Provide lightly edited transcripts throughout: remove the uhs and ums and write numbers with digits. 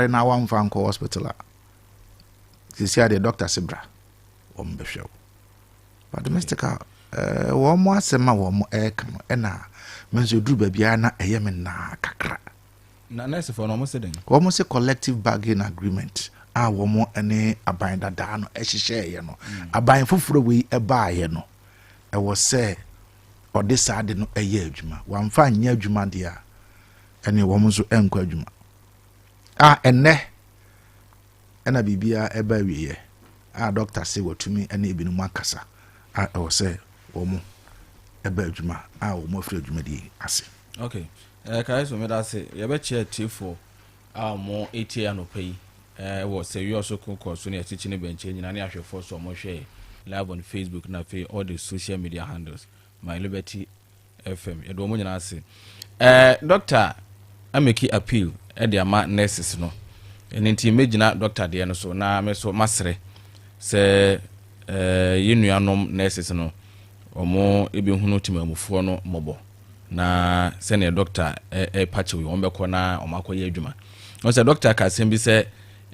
Na wamfa nkɔ hospital a, sisi adeɛ doctor se bra, wɔn bɛhwɛ wo. But mystical, wɔn mo asɛm a wɔn ɛreka no, ɛna me nso duru baabi a na ɛyɛ me naa kakra. Na nursefoɔ no, ɔmo se den? Wɔn se collective bargain agreement a wɔn ne aban dadaa no ɛhyehyɛeɛ no, aban foforɔ wei ɛbaeɛ no, ɛwɔ sɛ ɔde saa de no ɛyɛ adwuma. Wamfa nyɛ adwuma deɛ a, ɛne wɔn nso ɛnkɔ adwuma. A ɛnɛ ɛna biribiara ɛba awieɛ a, doctor se wɔtumi ɛne ebinom akasa a, ɛwɔ sɛ wɔn ɛba adwuma a, wɔn afiri adwumadie ase. Okay, kae so, meda ase. Yɛbɛkyerɛ atiefoɔ a ɔmo etie anɔpa yi wɔ sɛ wi ɔso kokɔ so ne akyikyi ne bɛnkyɛn nyinaa ne ahwɛfoɔ so ɔmo hwɛ live on Facebook na afei all the social media handles, My Liberty FM. Yɛde wɔn nyinaa ase. Doctor ameki appeal ɛde ama nurses no. Ɛno nti mɛgyina doctor deɛ no so na me so masrɛ sɛ yɛn nuanom nurses no, ɔmo ebɛhunu temamufoɔ no mmɔbɔ na sɛnea doctor ɛpa kyɛw yi, wɔn bɛkɔ na wɔn akɔyɛ adwuma. Wɔn sɛ doctor ka asɛm bi sɛ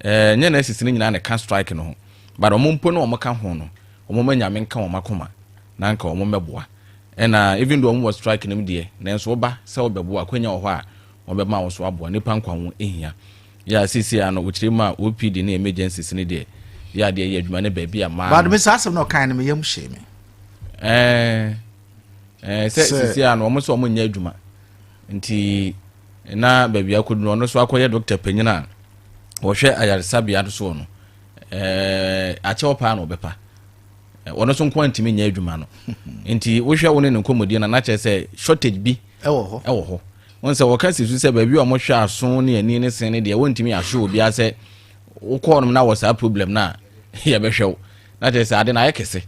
nyɛ nurses no nyinaa na ɛka strike no ho, but wɔn mpo no, wɔn ka ho no, wɔn ma Nyame nka wɔn akoma na nka wɔn mmɛboa. Ɛna even though wɔn wɔ strike no mu deɛ, nanso wɔba sɛ wɔbɛboa, akɔnya wɔ hɔ a, wɔn bɛma wɔn so aboa. Nipa nkwa ho ehia yɛ a, sisi ano wɔkyerɛ mu a, OPD ne emergencies ne deɛ, yɛ adeɛ yɛ adwuma ne baabi a maa. But me saa asɛm na ɔkan no, me yam hyɛ me. ɛɛ ɛɛ sɛ sisi ano wɔn nso wɔn nyɛ adwuma nti na baabi akɔdu no, ɔno nso akɔyɛ doctor panyin a wɔhwɛ ayaresabea no soɔ no, akyɛw paa na ɔbɛpa. Ɔno nso nko ntumi nyɛ adwuma no. Nti wohwɛ wo ne ne nkɔmmɔdie no, na kyerɛ sɛ shortage bi ɛwɔ hɔ. Ɛwɔ hɔ. Wɔn sɛ wɔka si so sɛ baabi a wɔhwɛ aso ne ani ne sen ne deɛ, wɔntumi ahwɛ obiara sɛ wokɔɔ nom na wɔ saa problem no a, yɛbɛhwɛ wo. Na kyerɛ sɛ ade no ayɛ kɛse,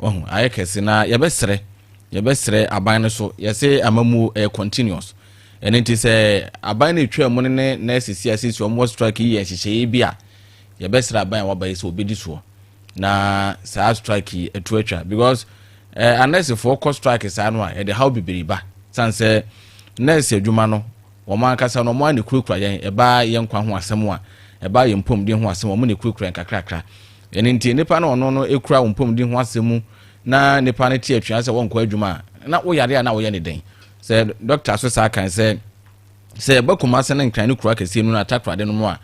ɔho ayɛ kɛse. Na yɛbɛsrɛ aban no so. Yɛsɛ amamuo ɛyɛ continuous. Ɛno nti sɛ aban no etwa mu no ne nurse si asisi wɔn wɔ strike yi yɛ nhyehyɛeɛ bi a, yɛbɛsrɛ aban a waba yi sɛ obɛdi soɔ na saa strike yi atu atwa, because anɛsefoɔ kɔ strike saa no a, yɛde haw bebree ba, san sɛ nurse adwuma no, wɔn ankasa no, wɔn a ne kurakura yɛn, ɛbaa yɛn nkwa ho asɛm a, ɛbaa yɛn mpɔmuden ho asɛm, wɔn ne kurakura yɛn kakrakra. Ɛno nti nipa no, ɔno no ekura wɔn mpɔmuden ho asɛm mu na nipa no te atwea sɛ wɔnkɔ adwuma a, na woyare a, na woyɛ ne den sɛ doctor so saa kan sɛ ɛbɛ Kumase ne Nkran ne kuro akɛseɛ no na Atakorade no mu a,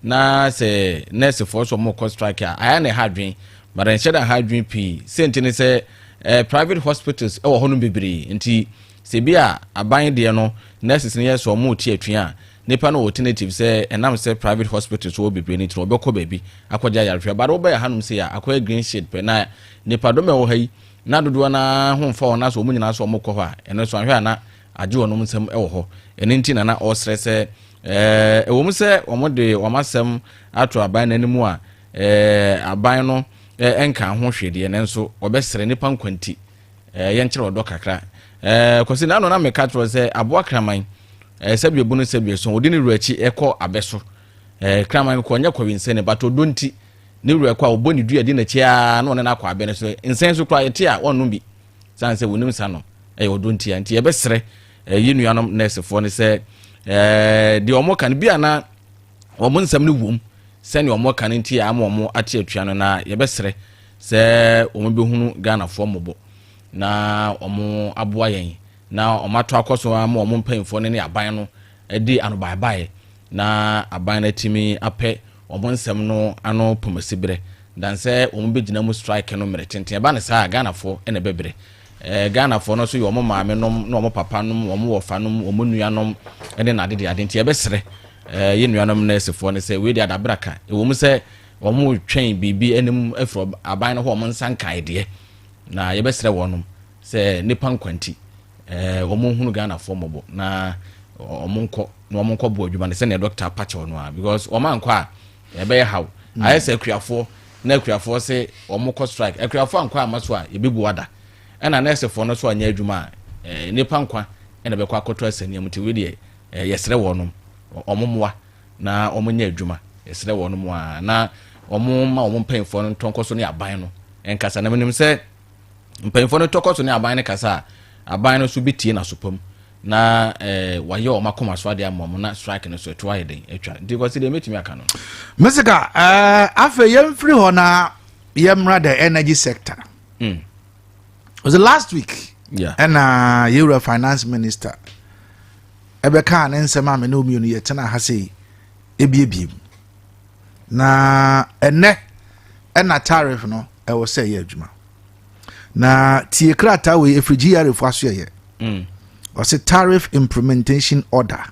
na sɛ nursefoɔ so ɔmo kɔ strike a, ayɛ na ɛha adwen, but nhyɛ da ha adwen pii. Sɛnti ne sɛ private hospitals ɛwɔ hɔ no bebree. Nti sɛ bi a aban deɛ no, nurses no yɛ sɛ ɔmo ti atwea a, nipa no wɔ alternative sɛ ɛnam sɛ private hospitals wɔ bebree no nti no, ɔbɛkɔ baabi akɔgye ayarehwɛ. But wobɛyɛ hanom sɛ a, akɔyɛ green shade pɛ na nipa dɔm a ɛwɔ ha yi na dodoɔ naa ho mfa wɔn na so wɔn nyinaa so wɔn kɔ hɔ a, ɛno nso ahwɛ a na agye wɔn nsam wɔ hɔ. Ɛno nti na ɔresrɛ sɛ ɛwɔ mu sɛ wɔn de wɔn asɛm ato aban n'anim a, aban no ɛnka ho hwee deɛ, nanso wɔbɛsrɛ nipa nkwanti, yɛnkyerɛ ɔdɔ kakra. Kɔsi n'ano na meka kyerɛ sɛ aboa kraman, sɛbi ebu no, sɛbi eson odi ne wura akyi ɛkɔ abɛ so. Kraman kɔ nyɛ kɔwi nsɛn ne bato ɔdɔ nti ne wura kɔ a, ɔbɔ ne dua di n'akyi aa na ɔne no akɔ abɛ no so. Nsɛn so koraa yɛte a, ɔnnom bi san sɛ wɔnim sa no ɛyɛ ɔdɔ nti a. Nti yɛbɛsrɛ yɛ nuanom nɛɛsefoɔ no sɛ deɛ ɔmo ka no bi a, na wɔn nsɛm no wom sɛnea wɔn ka no nti a ama wɔn ate atua no. Na yɛbɛsrɛ sɛ wɔn bɛhunu Ghanafoɔ mmɔbɔ na wɔn aboa yɛn na wɔn ato akɔ so ama wɔn mpanyinfoɔ no ne aban no de anobaebaeɛ na aban no atumi apɛ wɔn nsɛm no ano pomasi berɛ dan sɛ wɔn bɛgyina mu strike no mmerɛ tenten. Ɛba ne saa, Ghanafoɔ ɛna ɛbɛbrɛ. Ghanafoɔ no nso yɛ wɔn maame nom na wɔn papa nom, wɔn wɔfa nom, wɔn nuanom ne n'ade de ade. Nti yɛbɛsrɛ yɛ nuanom nɛɛsefoɔ no sɛ wei de adabraka. Ɛwɔ mu sɛ wɔn retwɛn biribi anim afiri aban no hɔ, wɔn nsa nkae deɛ, na yɛbɛsrɛ wɔn sɛ nipa nkwanti, wɔn hunu Ghanafoɔ mmɔbɔ na wɔn nkɔ na wɔn nkɔ bɔ adwuma no sɛnea doctor apakyɛw no a, because wɔn ankɔ a, ɛbɛyɛ haw. Ayɛ sɛ akuafoɔ na akuafoɔ sɛ wɔn kɔ strike. Akuafoɔ ankɔ ama so a, yɛbɛbu ada. Ɛna nɛɛsefoɔ no so anyɛ adwuma a, nipa nkwa ɛna bɛkɔ akɔtɔ asania mu. Nti wei deɛ, yɛsrɛ wɔn, wɔn mmoa na wɔn nyɛ adwuma. Yɛsrɛ wɔn mu a na wɔn ma wɔn mpanyinfoɔ no ntɔnkɔ so ne aban no nkasa, na menim sɛ mpanyinfoɔ no tɔkɔ so ne aban no kasa a, aban no nso bɛtie n'asopam. Na wayɛ wɔn akoma so adeɛ ama wɔn na strike no so ɛto ayɛ den atwa. Nti kɔsi deɛ mɛtumi aka no. Mesika, afei yɛmfiri hɔ na yɛmmra the energy sector. Was it last week? Yeah. Ɛna yɛwura finance minister ɛbɛkaa ne nsɛm a me ne omienu yɛtena ha sei ebiebie mu. Na ɛnɛ ɛna tariff no ɛwɔ sɛ ɛyɛ adwuma. Na tie krataa wei ɛfiri GRA fo aso yɛyɛ. Ɔsɛ tariff implementation order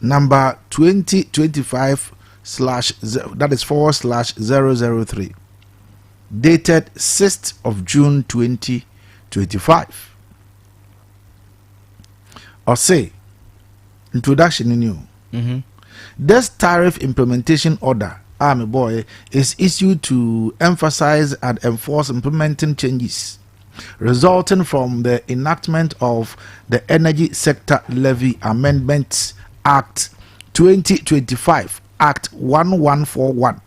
number 2025 slash that is 4/003, dated 6th of June 2025. Ɔsɛ introduction ni o. This tariff implementation order, ah, boy, is issued to emphasize and enforce implementing changes resulting from the enactment of the Energy Sector Levy Amendment Act 2025, Act 1141.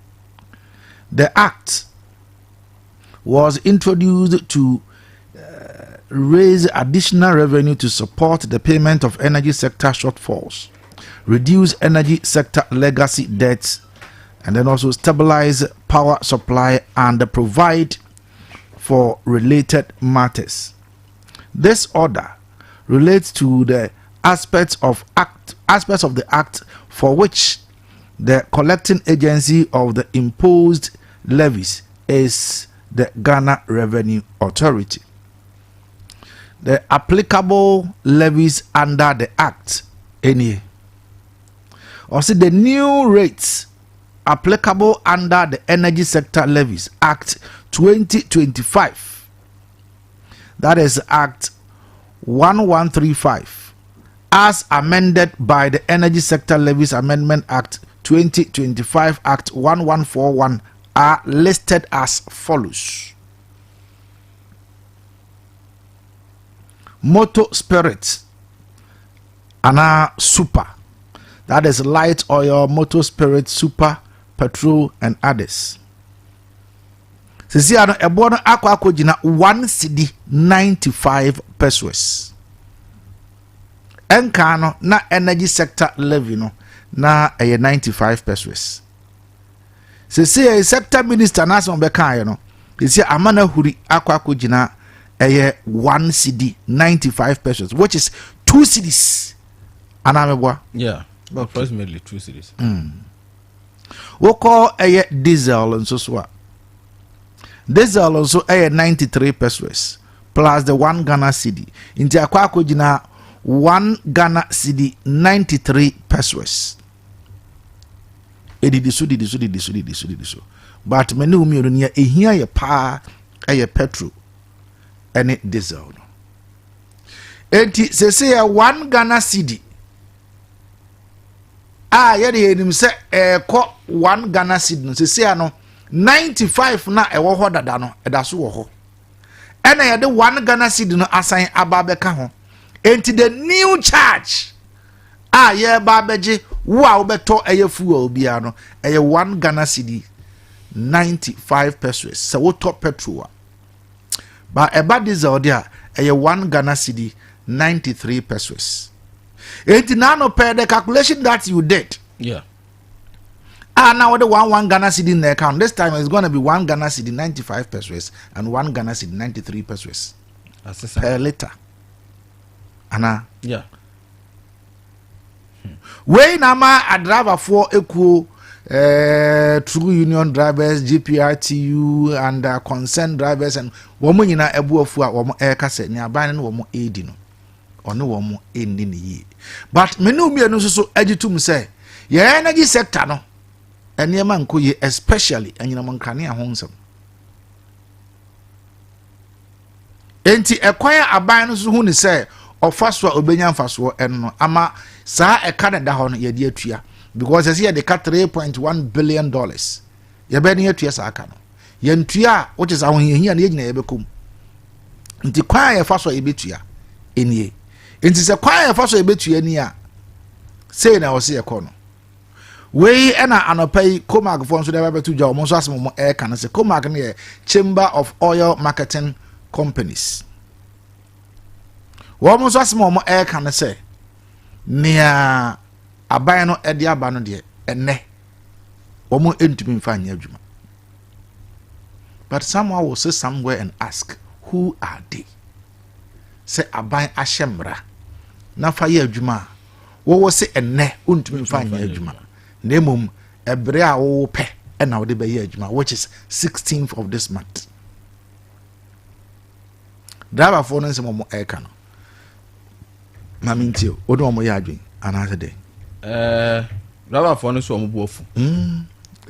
The act was introduced to raise additional revenue to support the payment of energy sector shortfalls, reduce energy sector legacy debts, and then also stabilize power supply and provide for related matters. This order relates to the aspects of the act for which the collecting agency of the imposed levies is the Ghana Revenue Authority. The applicable levies under the act any also the new rates applicable under the Energy Sector Levies Act 2025, that is Act 1135, as amended by the Energy Sector Levies Amendment Act 2025, Act 1141, are listed as follows. Motor spirits anaa super, that is light oil, motor spirit, super, petrol and others, sisi ano ɛboɔ no akɔ akɔgyina 1 cedi 95 pesewas. Ɛnkan no na energy sector levy no na ɛyɛ 95 pesewas. Sisi yɛ sector minister n'asɛm ɔbɛkaeɛ no, sisi ama no ahuri akɔ akɔgyina ɛyɛ 1 cedi 95 pesewas, which is 2 cedis anaa mɛboa? Yeah, approximately 2 cedis. Wokɔ ɛyɛ diesel nso so a, diesel nso ɛyɛ 93 pesewas plus the 1 Ghana cedi, nti akɔ akɔgyina 1 Ghana cedi 93 pesewas. Edidi so, didi so, didi so, didi so, didi so, but mɛ ne wo mmienu nea ehia yɛ paa ɛyɛ petrol ɛne diesel no. Eti sese yɛ 1 Ghana cedi a yɛde yɛnim sɛ ɛɛkɔ 1 Ghana cedi no, sese ano 95 na ɛwɔ hɔ dada no ɛda so wɔ hɔ, ɛna yɛde 1 Ghana cedi no asan aba abɛka ho. Enti the new charge a yɛreba abɛgye wo a wobɛtɔ ɛyɛ fuel biara no ɛyɛ 1 Ghana cedi 95 pesewas sɛ wotɔ petrol a. Ba ɛba diesel deɛ a, ɛyɛ 1 Ghana cedi 93 pesewas. Enti naano pɛ the calculation that you did ah, now the 1 Ghana cedi in the account, this time it's gonna be 1 Ghana cedi 95 pesewas and 1 Ghana cedi 93 pesewas Asesa. per litre ana? Yeah. Wei na ama adriverfoɔ ekuo, True Union Drivers, GPRTU and concerned drivers and wɔn nyinaa ɛbu afu a wɔn ɛreka sɛ nea aban no ne wɔn ɛredi no, ɔne wɔn ɛnni ne yie. But mene mmienu nso so agye tum sɛ yɛn energy sector no nneɛma nkɔ yie, especially anyinam nkanea ho nsɛm. Enti ɛkwan a aban no nso hu ne sɛ ɔfa so a obɛnya mfasoɔ ɛno no ama saa ɛka ne da hɔ no yɛde atua, because ɛsɛ yɛde ka $3.1 billion yɛbɛ ne atua saa ka no. Yɛntua a, wote sɛ ahohiahia no yɛgyina yɛbɛkɔ mu. Nti kwan a yɛfa so a yɛbɛtua nie. Nti sɛ kwan a yɛfa so a yɛbɛtua ni a, sei na ɛwɔ sɛ yɛkɔ no. Wei ɛna anɔpa yi COMAG foɔ nso de bɛbɛto dwa. Wɔn nso asɛm wɔn ɛreka no sɛ COMAG no yɛ Chamber of Oil Marketing Companies. Wɔn nso asɛm a wɔn ɛreka no sɛ nea aban no ɛde aba no deɛ ɛnɛ wɔn ntumi nfa nyɛ adwuma. But someone will sit somewhere and ask, who are they? Sɛ aban ahyɛ mmara na fa yɛ adwuma a, wɔwɔ se ɛnɛ wontumi nfa nyɛ adwuma. Na mmom ɛbere a wɔwɔ pɛ ɛna wɔde bɛyɛ adwuma, which is 16th of this month. Driverfoɔ no nsɛm a wɔn ɛreka no, maame ntie o, wɔde wɔn yɛ adwene anaasɛ dɛ? Driverfoɔ no so wɔn bu afu.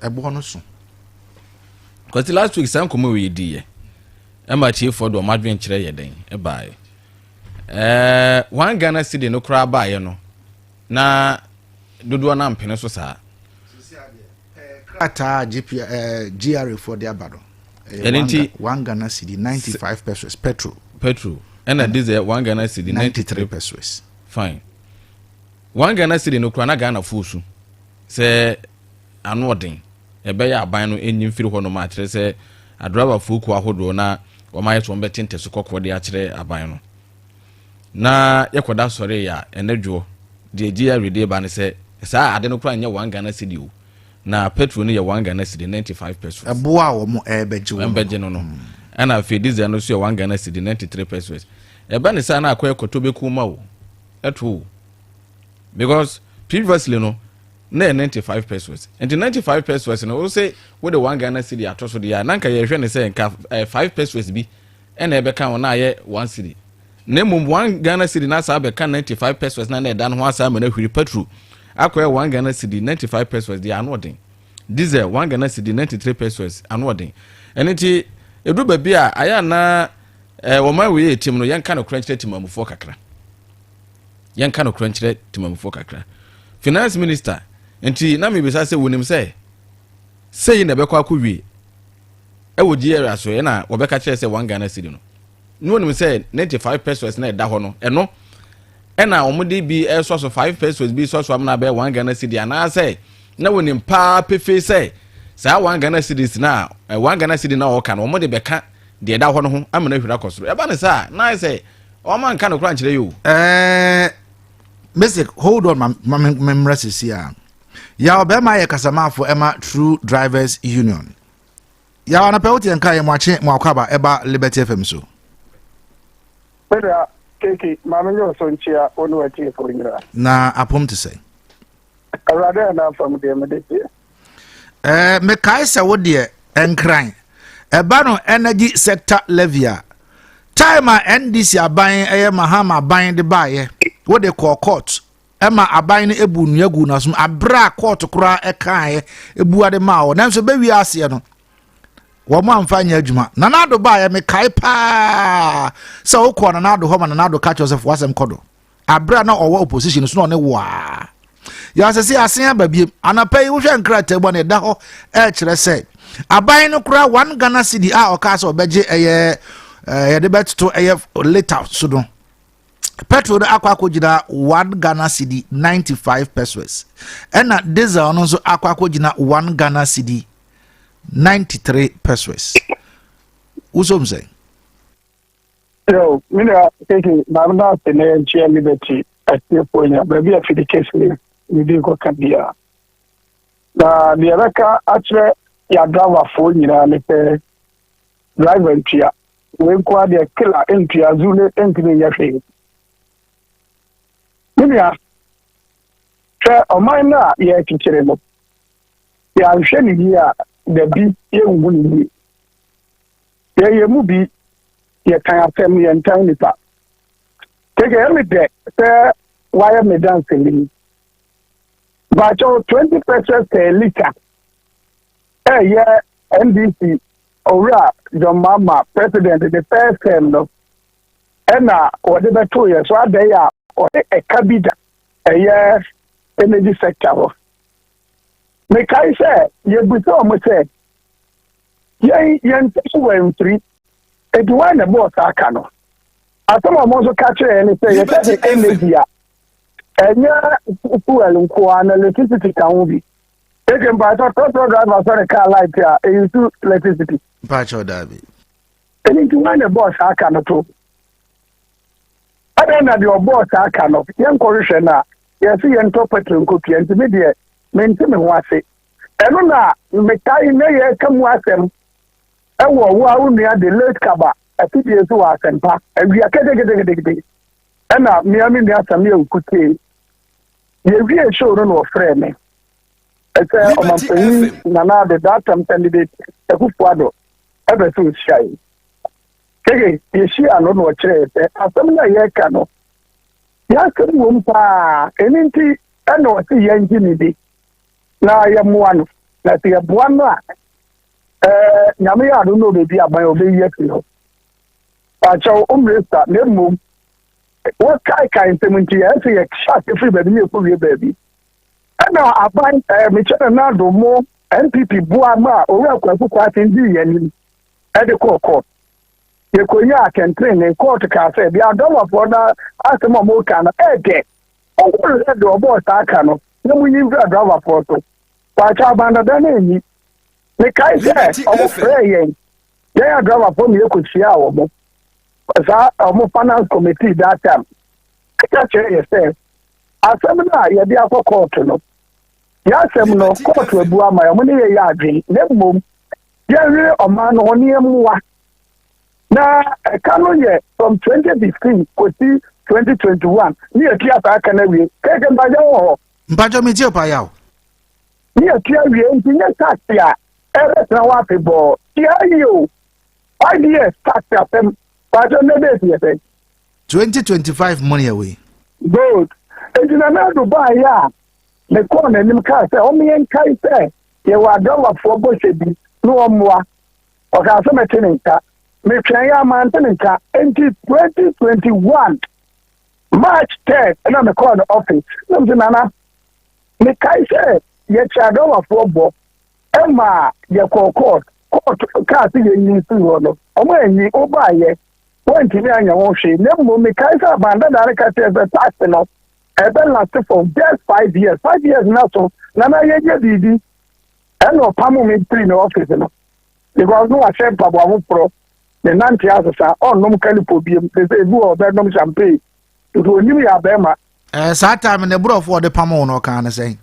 Ɛboɔ no so. Kɔsi last week saa nkɔmɔ wei di yɛ ɛma atiefoɔ de wɔn adwene kyerɛ yɛ dɛn ɛbaeɛ. 1 Ghana cedi no koraa baeɛ no na dodoɔ no ampene so saa. Krataa GP, GRA foɔ de aba no. Ɛno nti 1 Ghana cedi 95 pesewas petrol. Petrol ɛna diesel 1 Ghana cedi 93 pesewas. Fine, 1 Ghana cedi no koraa na Ghana fo so sɛ ano ɔden ɛbɛyɛ aban no ɛnyi mfiri hɔ nom akyerɛ sɛ adriverfoɔ kuo ahodoɔ na wɔn ayɛ sɛ wɔn bɛte ntɛso kɔkɔɔ de akyerɛ aban no. Na yɛkɔda sɔre yɛ a ɛnɛ dwoɔ deɛ GRA de ba no sɛ saa ade no koraa nyɛ 1 Ghana cedi o, na petrol no yɛ 1 Ghana cedi 95 pesewas. Ɛboa a wɔn ɛrebɛgye wɔn. Ɛbɛgye no. Ɛna afei diesel no nso yɛ 1 Ghana cedi 93 pesewas. Ɛbɛ ne saa na akɔyɛ kɔtɔ bɛku ma o ɛto o, because previously no na yɛ 95 pesewas, nti 95 pesewas no, wo sɛ wode 1 Ghana cedi ato so deɛ a, na nka yɛhwɛ ne sɛ nka 5 pesewas bi ɛna ɛbɛka ho na ayɛ 1 cedi, na mmom 1 Ghana cedi na saa bɛka 95 pesewas na ɛda no ho asa ama no ahwiri. Petrol akɔyɛ 1 Ghana cedi 95 pesewas deɛ, ano ɔden. Diesel 1 Ghana cedi 93 pesewas, ano ɔden. Ɛno nti ɛduru baabi a ayɛ anaa wɔn wei yɛ tim no, yɛnka no korɛ nkyerɛ timamufoɔ kakra, yɛnka no korɛ nkyerɛ timamufoɔ kakra. Finance minister nti na mebisa sɛ wɔnim sɛ sɛyi na ɛbɛkɔ akɔ wie ɛwɔ GRA so, ɛna wɔbɛka kyerɛ sɛ 1 Ghana cedi no ne wɔnim sɛ 95 pesewas na ɛda hɔ no, ɛno ɛna wɔn bi ɛsɔ so 5 pesewas bi sɔ so amuna bɛyɛ 1 Ghana cedi, anaasɛ na wɔnim paa pefee sɛ saa 1 Ghana cedis na 1 Ghana cedi na ɔka no, wɔn de bɛka deɛ ɛda hɔ no ho amuna ahwira kɔ soro? Ɛba ne saa na ayɛ sɛ wɔn anka no kora nkyerɛ yi o. Basic, hold on, ma me mmerɛ sisi a yaw bɛrima yɛ kasamafo ɛma True Drivers Union. Yaw, anapɛ wote yɛn ka yɛ mo akye mo akɔ aba ɛba Liberty FM so. Bɛda keke maame nyɛ ɔsɔ nkyia wo ne watiefoɔ nyinaa. Na apom te sɛ? Awurade a n'afam deɛ mede teɛ. Mekae sɛ wo deɛ Nkran ɛba no energy sector levy a time a NDC aban, ɛyɛ Mahama aban de baayɛ, wode kɔɔ court ɛma aban no ebu nnua gu n'asom abere a court koraa ɛkaeɛ ebu ade maa wɔ, nanso bɛwie aseɛ no wɔn amfa nyɛ adwuma. Nana Ado baayɛ, mekae paa sɛ wokɔɔ Nana Ado hɔ ma Nana Ado ka kyerɛ sɛ fo asɛm kɔ do abere a na ɔwɔ opposition so na ɔne waa yɛasɛ sɛ asen aba biem. Anapa yi wohwɛ nkrataa mu a na ɛda hɔ ɛrekyerɛ sɛ aban no koraa 1 Ghana cedi a ɔkaa sɛ ɔbɛgye ɛyɛ yɛde bɛtoto ɛyɛ litre so no, petrol no akɔ akɔgyina 1 Ghana cedi 95 pesewas, ɛna diesel no nso akɔ akɔgyina 1 Ghana cedi 93 pesewas. Wosom sɛ? Yo, me nua keke, maame no ase na yɛnkyea Liberty atiefoɔ nyina baabi a fidi kɛseɛ medi nkɔka biara. Na deɛ ɛbɛka akyerɛ yɛadraivafoɔ nyinaa ne sɛ driver ntua wei nko ara deɛ, kila ntua zule ntumi nyɛ hwee. Me nua, hwɛ, ɔman no a yɛrekyekyere no, yɛanhwɛ ne yie a, dabi, yɛnhu ne yie. Yɛyɛ mu bi yɛtan asɛm, yɛntan nipa. Keke, ɛmi dɛ sɛ wayɛ me danseni. Baakyɛw, 20 pesewas per litre ɛyɛ NDC owura John Mahama president the first term no ɛna wɔde bɛto yɛ so adɛn a ɔde ɛka bi da ɛyɛ energy sector hɔ. Mekae sɛ yɛbusa ɔmo sɛ yɛn yɛn ntɛso wɔ mfiri eti wɔn na ɛbɔɔ saa ka no. Asɛm a ɔmo nso ka kyerɛ yɛn ne sɛ yɛsɛ de energy a ɛnyɛ fuel nko ara na electricity ka ho bi. Eke mpatsɔ, trɔtrɔ driver sɔ ne car light a, ɛyi su electricity? Mpakyɛw, daabi. Ɛni nti wɔn na ɛbɔɔ saa ka no to. Adɛn na deɛ ɔbɔɔ saa ka no, yɛnkɔhwehwɛ no a, yɛse yɛntɔ petrol nkɔtua, nti me deɛ, mente me ho ase. Ɛno na mekae na yɛreka mu asɛm wɔ wo a wo nua the late Kaba afidie so wɔ Asɛmpa awia keteketekete ɛna mea me nua Samia Okutee. Yɛwie show no na ɔfrɛɛ me sɛ ɔmampanyin Nana Addo that time candidate Akufo Addo ɛbɛ sɛ ɔhyia yi. Keke yɛhyia no na ɔkyerɛɛ sɛ asɛm no a yɛreka no yɛasɛm wom paa, ɛno nti ɛna ɔse yɛngye ne di na yɛmmoa no, na sɛ yɛboa no a ɛɛ Nyame yɛ adom na ɔbɛdi aban a ɔbɛyi afiri hɔ. Akyɛw ɔmmerɛ na mmom wɔkaekae nsɛm nti ɛyɛ sɛ yɛhyɛ ase firi baabi ne yɛkɔwie baabi. Ɛna aban ɛɛ mekyɛ na nado mo NPP boa ma Owura Kwaku Kwarteng dii yɛn anim ɛde kɔɔ court. Yɛkɔnya atɛntrenee, court kaa sɛ deɛ adɔmafoɔ no asɛm a wɔka no ɛɛdɛ. Ɔnkɔhwɛ sɛ deɛ ɔbɔɔ saa ka no na monyi mfiri adrɔbafoɔ so. Wɔakyɛ aban dada no anyi. Mekae sɛ ɔmo frɛɛ yɛn, yɛn adrɔbafoɔ ma yɛkɔhyiaa wɔn, saa ɔmo finance committee that time. Ɛka kyerɛ yɛ sɛ asɛm no a yɛde akɔ kɔɔto no, yɛasɛm no kɔɔto abu ama yɛn, ɔmo ne yɛ yɛ adwene, na mmom yɛnwere ɔman no ho ne yɛmmoa. Na ɛka no yɛ from 2015 kɔsi 2021 ne yɛtua saa ka no awie. Kɛkɛ mpagyɛ wɔ hɔ. Mpagyɛ metie pa yaw. Ne yɛtua wie nti nyɛ tax a ɛbɛtena hɔ afebɔɔ. Tia yi o, 5 years tax asɛm. Mpagyɛ nnɛ date yɛ sɛn? 2025 mu ne yɛwɔ yi. Good. Enti na Nana Addo baeɛ a mekɔɔ n'anim kaa sɛ ɔmo yɛnkae sɛ yɛwɔ adɔmafoɔ bɔhyɛ bi na ɔmmoa. Ɔkaa sɛ mɛte ne nka. Metwɛn yɛ amante ne nka. Enti 2021 March 3rd ɛna mekɔɔ ne office. Na mese, Nana, mekae sɛ yɛkyɛ adɔmafoɔ bɔ ɛma yɛkɔɔ court. Court kaa sɛ yɛnyi mfiri hɔ no, ɔmo anyi. Wobaayɛ wɔntumi anyɛ ho hwee, na mmom mekae sɛ aban dada no ka kyerɛ sɛ tax no ɛbɛ last for just 5 years. 5 years na so, Nana, yɛnyɛ biribi. Ɛna ɔpamo me firi ne office no because no wahyɛ mpaboa foforɔ, ne nante asesa, ɔnnom Kalyppo biem te sɛ ebi wɔ ɔbɛnom champagne, nti onim yɛ abɛɛma. Saa time ne borɔfo ɔde pam wo no, ɔkaa ne sɛn?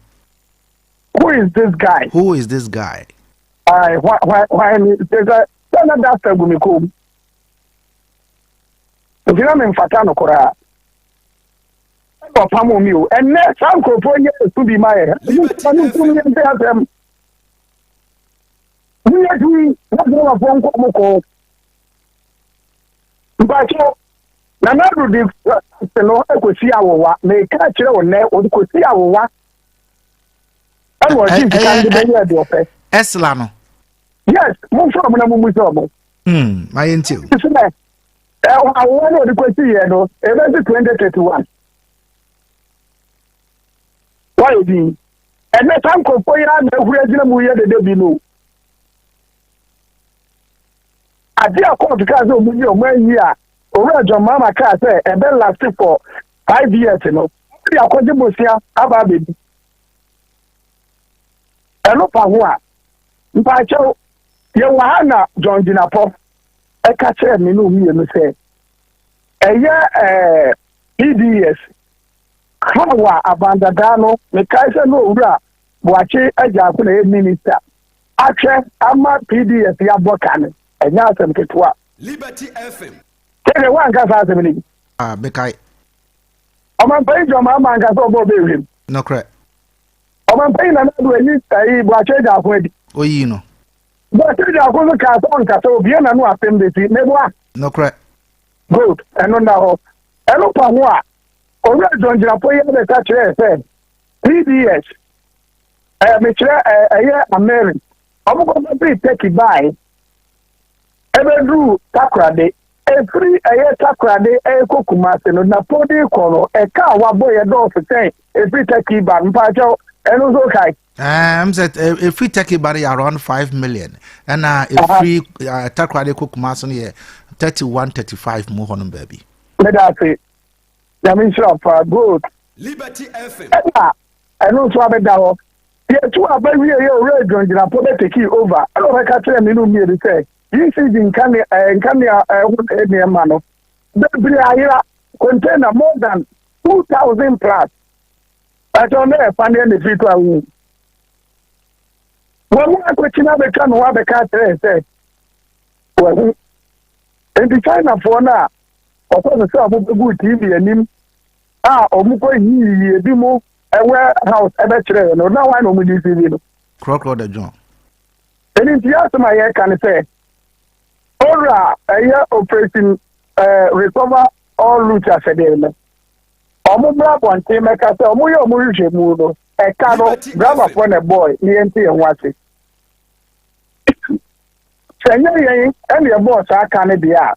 Who is this guy? Who is this guy? Ayi, why ni sɛ sɛ na dasta gu me kɔn mu nti na memfata no koraa ɛna ɔpam mi o. Ɛnnɛ saa nkurɔfoɔ nyɛ esu bi ma yɛ nipa no nkum yɛn nte asɛm monyɛ tui na driverfoɔ nkɔ mo kɔɔ. Mpakyɛw, Nana Addo de se no kɔsi awowa. Meka kyerɛ wo nnɛ, ɔde kɔsi awowa ɛna ɔgye sika de bɛyɛ deɛ ɔpɛ. Ɛsla no. Yes, momfrɛ ɔmo na mommu sɛ ɔmo. Mayɛ nti o. Sɛ awowa no ɔde kɔsi yɛ no, ɛbɛsi 2031 wayɛ din. Ɛnɛ saa nkurɔfoɔ yi ara na ahuri agyina mu yɛ dede bi no. Ade a kɔɔto kaa sɛ ɔmo yi, ɔmo ayi a Owura John Mahama kaa sɛ ɛbɛ last for 5 years no, ɔmo de akɔgye bosia aba abɛdi. Ɛno pa ho a, mpaakyɛw, yɛwɔ ha na John Jinapor ɛka kyerɛ me ne mmienu sɛ ɛyɛ PDS how a abandadaa no. Mekae sɛ na Owura Boakye Agyarko na ɛyɛ minister ahwɛ ama PDS yɛabɔ ka no, ɛnyɛ asɛm ketewa. Liberty FM. Sɛdeɛ woanka saa asɛm no bi. Ah, mekae. Ɔmampanyin John Mahama anka sɛ ɔbɔ ɔbɛhwɛm. Nokorɛ. Ɔmampanyin Nana Addo ayi ayi Boakye Agyarko adi. Oyii no. Boakye Agyarko nso kaa sɛ ɔnkasa obie n'ano asɛm bɛsi meboa. Nokorɛ. Good, ɛno nna hɔ. Ɛno pa ho a, Owura John Jinapor yi abɛka kyerɛɛ sɛ PDS mekyerɛ ɛyɛ Ameri ɔmo kɔfa firi Turkey bae ɛbɛduru Takorade, ɛfiri ɛyɛ Takorade ɛkɔ Kumase no na podi kɔ no, ɛka a wabɔ yɛ dɔɔso kyɛn ɛfiri Turkey ba no. Mpaakyɛw, ɛno nso kae. Sɛ ɛfiri Turkey ba no yɛ around 5 million, ɛna ɛfiri Takorade kɔ Kumase no yɛ 31 35 mu hɔ nom baabi. Meda ase, Nyame nhyira paa. Good. Liberty FM. Ɛna ɛno nso abɛda hɔ. Yɛtu aba wie yɛ, Owura John Jinapor bɛ take over, ɛna ɔbɛka kyerɛ me no mmienu sɛ ECG nkanea ɛho nneɛma no bebree ayera. container more than 2,000 plus. Ɛkyɛ ɔno ɛfa ne ɛna firi to awu. Wɔn mu akɔkyina abɛtwa ne ho abɛka akyerɛ sɛ wahu. Nti Chinafoɔ no a ɔkɔ so sɛ ɔmo bɛgu TV anim a ɔmo kɔ yiyi ebi mu ɛwɛ house ɛbɛkyerɛ no na wɔn na ɔmo di TV no. Korɔkorɔ da John. Ɛno nti asɛm a yɛreka ne sɛ owura ɛyɛ operation recover all loot asɛdeɛ no, ɔmo bra abɔnten mɛka sɛ ɔmo yɛ ɔmo hwehwɛ mu no, ɛka no driverfoɔ na ɛbɔɔ ne yɛn ti yɛn ho ase sɛ ɛnyɛ yɛn ɛna ɛbɔɔ saa ka no deɛ a,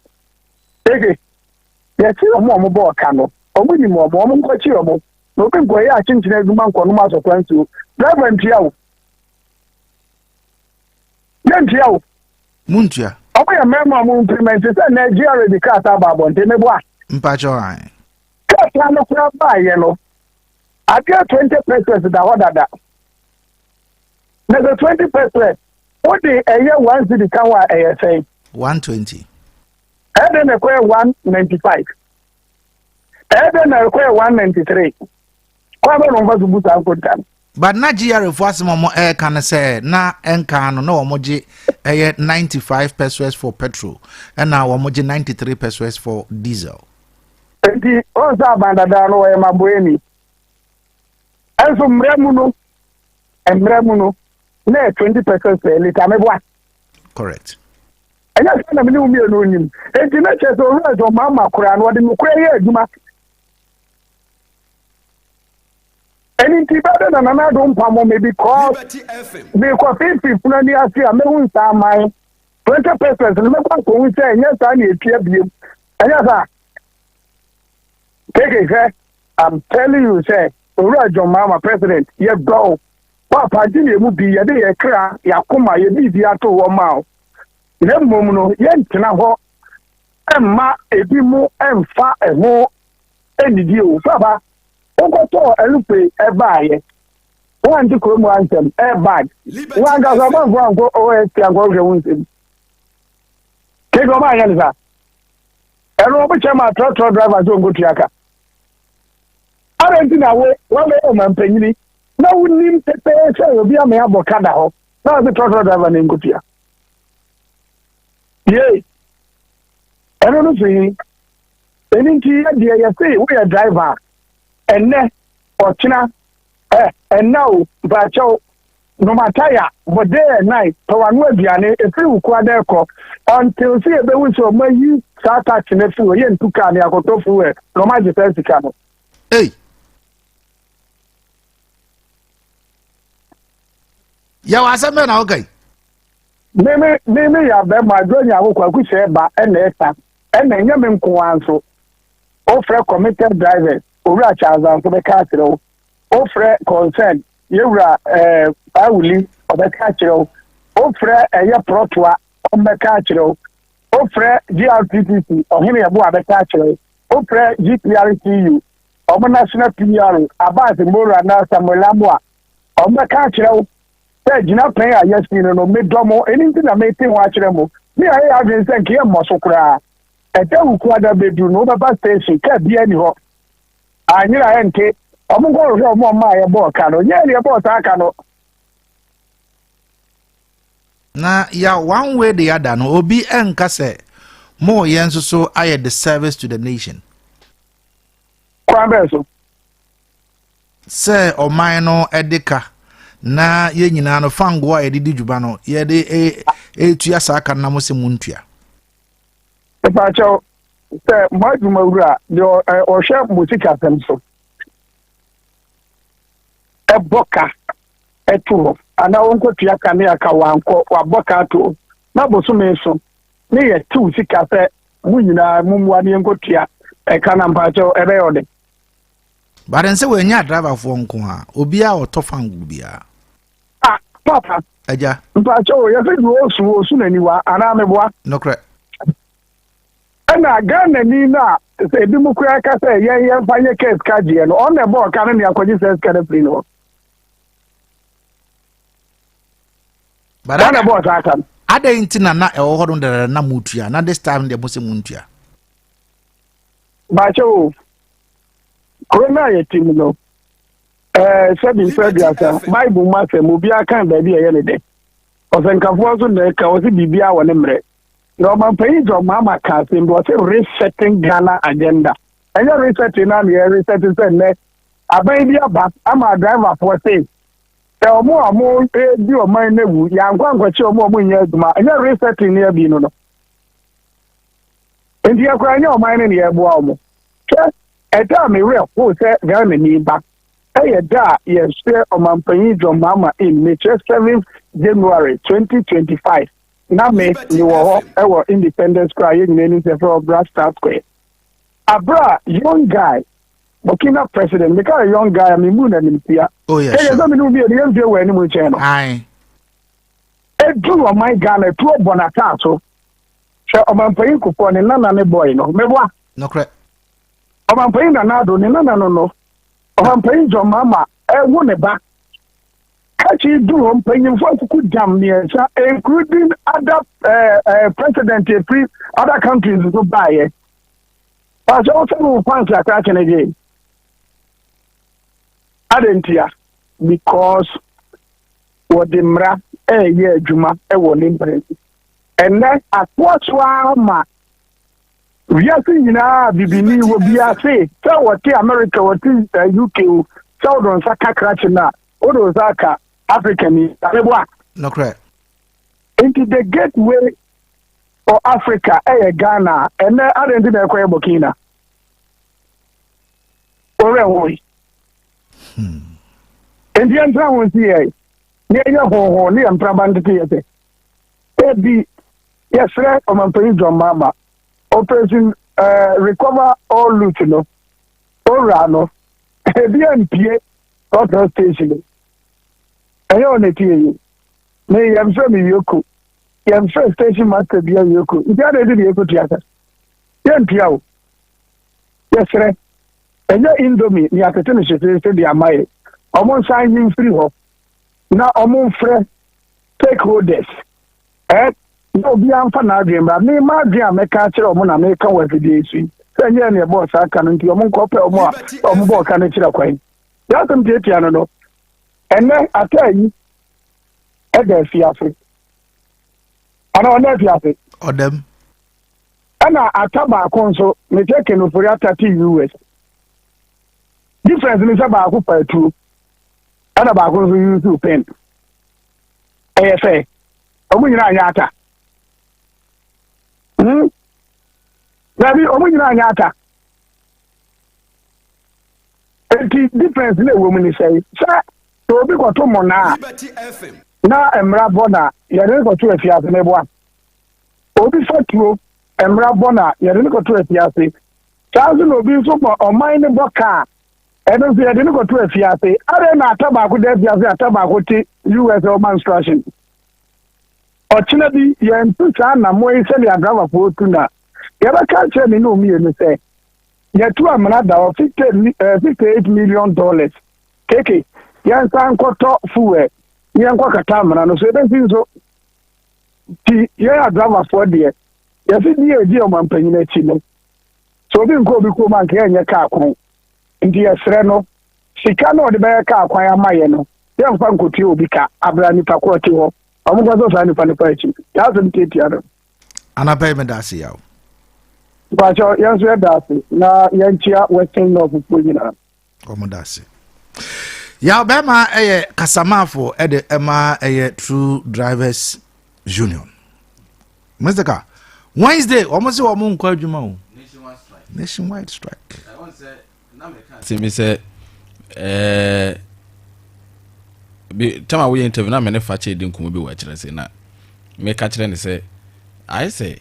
eke yɛkyi ɔmo a ɔmo bɔɔ ka no, ɔmo nim ɔmo nkɔkyi ɔmo na obi nkɔyɛ akyenkyene adwuma nkɔnom asɔkwa nsuo. Driver ntua o, yɛntua o. Muntua. Ɔmo yɛ mmarima a ɔmo implement sɛ Nigeria de krataa ba abɔnten, meboa? Mpakyɛw an. Krataa no koraa baayɛ no, adeɛ 20% da hɔ dada na sɛ 20% wode ɛyɛ 1 cedi ka ho a, ɛyɛ sɛn? 120. Ɛde na ɛkɔyɛ 195, ɛde na ɛkɔyɛ 193. Kwan bɛ na ɔmfa so bu saa nkonta no? But na GRA fo asɛm a wɔn ɛreka no sɛ na ɛnka no na wɔn gye ɛyɛ 95 pesewas for petrol, ɛna wɔn gye 93 pesewas for diesel. Nti ɔn sɛ aban dadaa no wɔyɛ maboani, ɛnso mmerɛ mu no na yɛ 20% per litre, meboa? Correct. Ɛnyɛ sɛ na mene wo mmienu nim, enti na kyerɛ sɛ owura sɛ ɔmaama koraa no wɔde nokorɛ yɛ adwuma. Ɛno nti bɛdɛ na Nana Addo mpamo me because Liberty FM. mekɔ fifi funu ani ase a mehu nsa aman 20% no, mɛkɔ akɔhu sɛ ɛnyɛ saa ne ɛtua biem. Ɛnyɛ saa keke hwɛ, I'm telling you sɛ owura John Mahama, president, yɛdɔ wo woapagye ne ɛmu bi, yɛde yɛ kra, yɛakoma, yɛ biribi ato hɔ ma wo, na mmom no yɛntena hɔ ɛmma ebi mu ɛmfa ɛho ɛnnidi o. Papa, wokɔtɔɔ aeroplane ɛbaayɛ, woante kurom ansɛm airbag. Liberty wankasa FM. ɔmanfo ankɔ OSP ankɔhwɛ wo nsɛm keke ɔma anyɛ ne saa. Ɛno ɔbokyɛ ma trɔtrɔ driver sɛ ɔnkɔtua ka ada. Nti na wo wabɛyɛ ɔmampanyini na wonim pɛpɛɛ sɛ obi ama abɔ ka da hɔ na wɔse trɔtrɔ driver ne nkɔtua yei. Ɛno no so yi, ɛno nti yɛ deɛ yɛse woyɛ driver a, ɛnnɛ ɔkyena ɛ ɛnna o, mpakyɛw nomataya bɔ day and night, pɛ wano aduane ɛfiri wo kua dɛ kɔ until sɛ yɛbɛhu sɛ ɔma yi saa tax no afiri hɔ. Yɛntu kaa ne akɔtɔ fuel na ɔma agye saa sika no. Ei, yɛwɔ asɛm bɛɛ na woka yi. Meme yɛ abɛma adwo nya akokɔ akusɛ ba ɛna ɛsa ɛna ɛnyɛ me nko ara nso. Wofrɛ committed drivers, owura Charles nso bɛka akyerɛ wo. Wofrɛ concern yɛwura awuli, ɔbɛka akyerɛ wo. Wofrɛ ɛyɛ prɔtoa, ɔmbɛka akyerɛ wo. Wofrɛ GRTTC ɔhene ɛbo a, bɛka akyerɛ wo. Wofrɛ GPRTU ɔmo national PR Abbas Mora na Samuel Amoa, ɔmbɛka akyerɛ wo sɛ gyina pɛn a yɛsi no medɔ mo. Ɛno nti na mete ho akyerɛ mo ne ayɛ yɛ adwene sɛ nkeyɛ mmɔ so koraa. Ɛda wukuada bɛdu no, wobɛba station, kaa bia ni hɔ anyera. Ɛnte ɔmo nkɔhwehwɛ ɔmo ɔma a yɛbɔɔ ka no nyɛ ne yɛbɔɔ saa ka no. Na ya one way the other no, obi ɛnka sɛ mo yɛn nso so ayɛ the service to the nation. Kwan bɛɛ so? Sɛ ɔman no ɛde ka na yɛn nyinaa no fango a yɛde di dwuma no, yɛde etua saa ka no na mo sɛ mo ntua. Mepakyɛw, sɛ mo adwuma wura deɛ ɔhwɛ mo sikasɛm so ɛbɔ ka ɛto hɔ anaa wɔnkɔtua ka ne aka wankɔ wabɔ ka ato hɔ na bosome so ne yɛtew sika sɛ mo nyinaa mommoa ne yɛnkɔtua ɛka na mpakyɛw ɛbɛyɛ ɔde. But nsɛ wɔanya driverfoɔ nko a, obiara a ɔtɔ fango biara. Ah, papa. Agya. Mpakyɛw, yɛsɛ deɛ ɔsu ɔsu n'aniwa anaa meboa? Nokorɛ. Ɛna Ghana ni no a sɛ ebi mu koraa ka sɛ yɛn yɛmfa nyɛ kaa sika gyeɛ no, ɔno na ɛbɔ ɔka no ne akɔgye sɛ sika no afiri no hɔ. But ɔno na ɛbɔ ɔsaa ka no. Adɛn nti na ɛwɔ hɔ no dada na motua na this time deɛ mo sɛ montua? Baakyɛ o, kuro no a yɛte mu no, ɛɛ sɛbi mfɛ 30, Bible mu asɛm obiara kan baabi a ɛyɛ ne dɛ. Ɔsɛnkafoɔ nso na ɛka ɔse biribiara wɔ ne mmerɛ. Na ɔmampanyin John Mahama ka asɛm bi, ɔse resetting Ghana agenda. Ɛnyɛ resetting na yɛ resetting sɛ nnɛ aban bi aba ama driverfoɔ se sɛ ɔmo a ɔmo di ɔman no awu yɛankɔ ankɔkye ɔmo a ɔmo nyɛ adwuma. Ɛnyɛ resetting ne abi no no. Nti yɛkora nyɛ ɔman no ne yɛboa ɔmo. Hwɛ, ɛda a me werɛ how sɛ Ghana ni ba ɛyɛ da a yɛhyɛ ɔmampanyin John Mahama in, mekyerɛ 7th January 2025, na me mewɔ hɔ ɛwɔ Independence Square a yɛn nyinaa nim sɛ yɛfrɛ hɔ Black Star Square. Abere a young guy Burkina president, meka yɛ young guy a memu n'animtia. Oh, yeah, Kɛyɛ sure. sɛ mene wo mmienu yɛmfie wɔ anim nkyɛn no. Aye. Ɛduru ɔman Ghana tuo bɔ n'ataa so. Hwɛ ɔmampanyin Kufuor ne nana ne boy no, meboa. Nokorɛ. Ɔmampanyin Nana Addo ne nana no no, ɔmampanyin John Mahama ɛwo ne ba. Kakyi duru hɔ mpanyinfoɔ akuku dam mmiɛnsa including other president efiri other countries nso baayɛ. Pakyɛ wo sɛ wo fans akra kyene gye. Adentia because wɔde mmara ɛɛyɛ adwuma ɛwɔ ne mmerɛ. Ɛnɛ atoa so ara ma wiase nyinaa bibini wɔ biase sɛ wɔte America wɔte UK o sɛ wode nsa ka krakye no a wode nsa aka Africa ni abɛboa. Nokorɛ. Nti the gateway for Africa ɛyɛ Ghana a ɛnɛ adɛn nti na ɛkɔyɛ Burkina? Ɔwerɛ ho yi. Nti yɛntena ho nsi yɛ ne yɛnyɛ hoho ne yɛn mpraba ntete yɛ sɛ ebi yɛsrɛ ɔmampanyin John Mahama operation recover all loot no owura no ebi ampie petrol station ɛnyɛ ɔna ti yɛ me yɛmfrɛ me yoko yɛmfrɛ station master bia yoko nti adɛn nti na yɛkɔ tua ka yɛntua o yɛsrɛ ɛnyɛ indomie ne yɛatete no hyehyeehye de ama yɛ ɔmo nsan yi mfiri hɔ na ɔmo mfrɛ stakeholders ɛ na obiara mfa n'adwene mmra. Me m'adwene a mɛka akyerɛ ɔmo na meka wɔ afidie yi so yi sɛ ɛnyɛ ɛne ɛbɔɔ saa ka no nti ɔmo nkɔpɛ ɔmo a ɔmo bɔɔ ka no kyerɛ kwan. Yɛasɛm tiatia no no ɛnɛ ataa yi ɛda afiase ana ɔda afiase Ɔdam. Ɛna ata baako nso mekyɛ kenofori ata te US difference ne sɛ baako fa atuo ɛna baako nso use pen. Ɛyɛ sɛ ɔmo nyinaa nyɛ ata. Dabi, ɔmo nyinaa nyɛ ata. Eti difference na ɛwɔ mu ne sɛ sɛ sɛ obi kɔto mmɔnaa Liberty FM. na mmara bɔ na yɛde no kɔto afiase na ɛboa. Obi fa tuo mmara bɔ na yɛde no kɔto afiase. Saa nso na obi nso bɔ ɔman no bɔ kaa ɛno nso yɛde no kɔto afiase. Adɛn na ata baako da afiase ata baako te US ɔma instruction? Ɔkyena bi yɛnto saa anammɔ yi sɛdeɛ adramafoɔ tu na yɛbɛka kyerɛ me ne ɔmmienu sɛ yɛtu amena da hɔ $58 million keke yɛnsan nkɔtɔ fuel yɛnkɔ kata amena no so ebesi nso ti yɛn adramafoɔ deɛ yɛsi di yɛ di ɔmampanyin akyi no so obi nkɔ obi kurom anka yɛnyɛ kaa kwan nti yɛsrɛ no sika na ɔde bɛyɛ kaa kwan ama yɛ no yɛmfa nkotua obi ka abira nipa korɔ te hɔ ɔmo kɔ so saa nipa nipa akyi yɛ asɛm tietia no. Anapa yi meda ase yaw. Mpakyɛw yɛn nso yɛda ase na yɛnkyia Western North foɔ nyinaa. Ɔmo da ase. Yaw bɛrima ɛyɛ kasamaafo ɛde ɛma ɛyɛ True Drivers Union. Mr. Ka, Wednesday wɔn sɛ wɔn nkɔ adwuma o. Nationwide strike. Sɛ mi sɛ bi tam a woyɛ interview na me ne fa kyɛ di nkɔmmɔ bi wɔ akyerɛ sɛ na meka kyerɛ ne sɛ ayɛ sɛ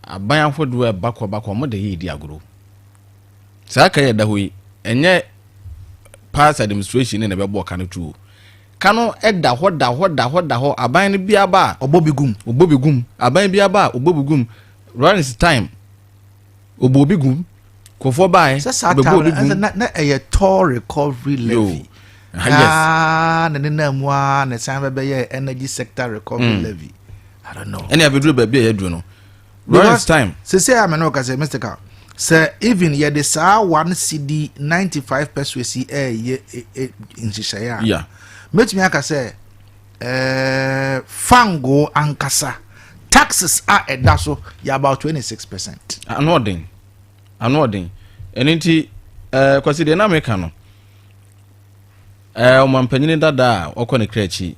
aban ahodoɔ a ɛba kɔ ba kɔ ɔmo de yɛ di agorɔ saa ka yɛ da hɔ yi ɛnyɛ past administration ne na ɛbɛbɔ ka no tuo ka no ɛda hɔ da hɔ da hɔ da hɔ aban no bi aba a Ɔbɔ bi gum. Ɔbɔ bi gum aban bi aba a ɔbɔ bi gum. Lawrence time ɔbɔ bi gum kɔfoɔ baeɛ Sɛ saa ɔbɛbɔ time obi no ɛsɛ gum na ɛyɛ toll recovery levy. Ah, yes. Ah, na ne nam mu a na san bɛbɛyɛ energy sector recovery levy. I don't know. Ɛne abɛduru baabi a yɛaduru no Lawrence time Sese a me no ka sɛ Mr. Ka. Sɛ even yɛde saa 1 cedi 95 pesewas yi ɛɛyɛ nhyehyɛeɛ a, mɛtumi aka sɛ fango ankasa taxes a ɛda so yɛ about 26%. Ano ɔden, ano ɔden. Ɛno nti Kwasi, deɛ na meka no, ɔmampanyini dada a ɔkɔ ne kra akyi,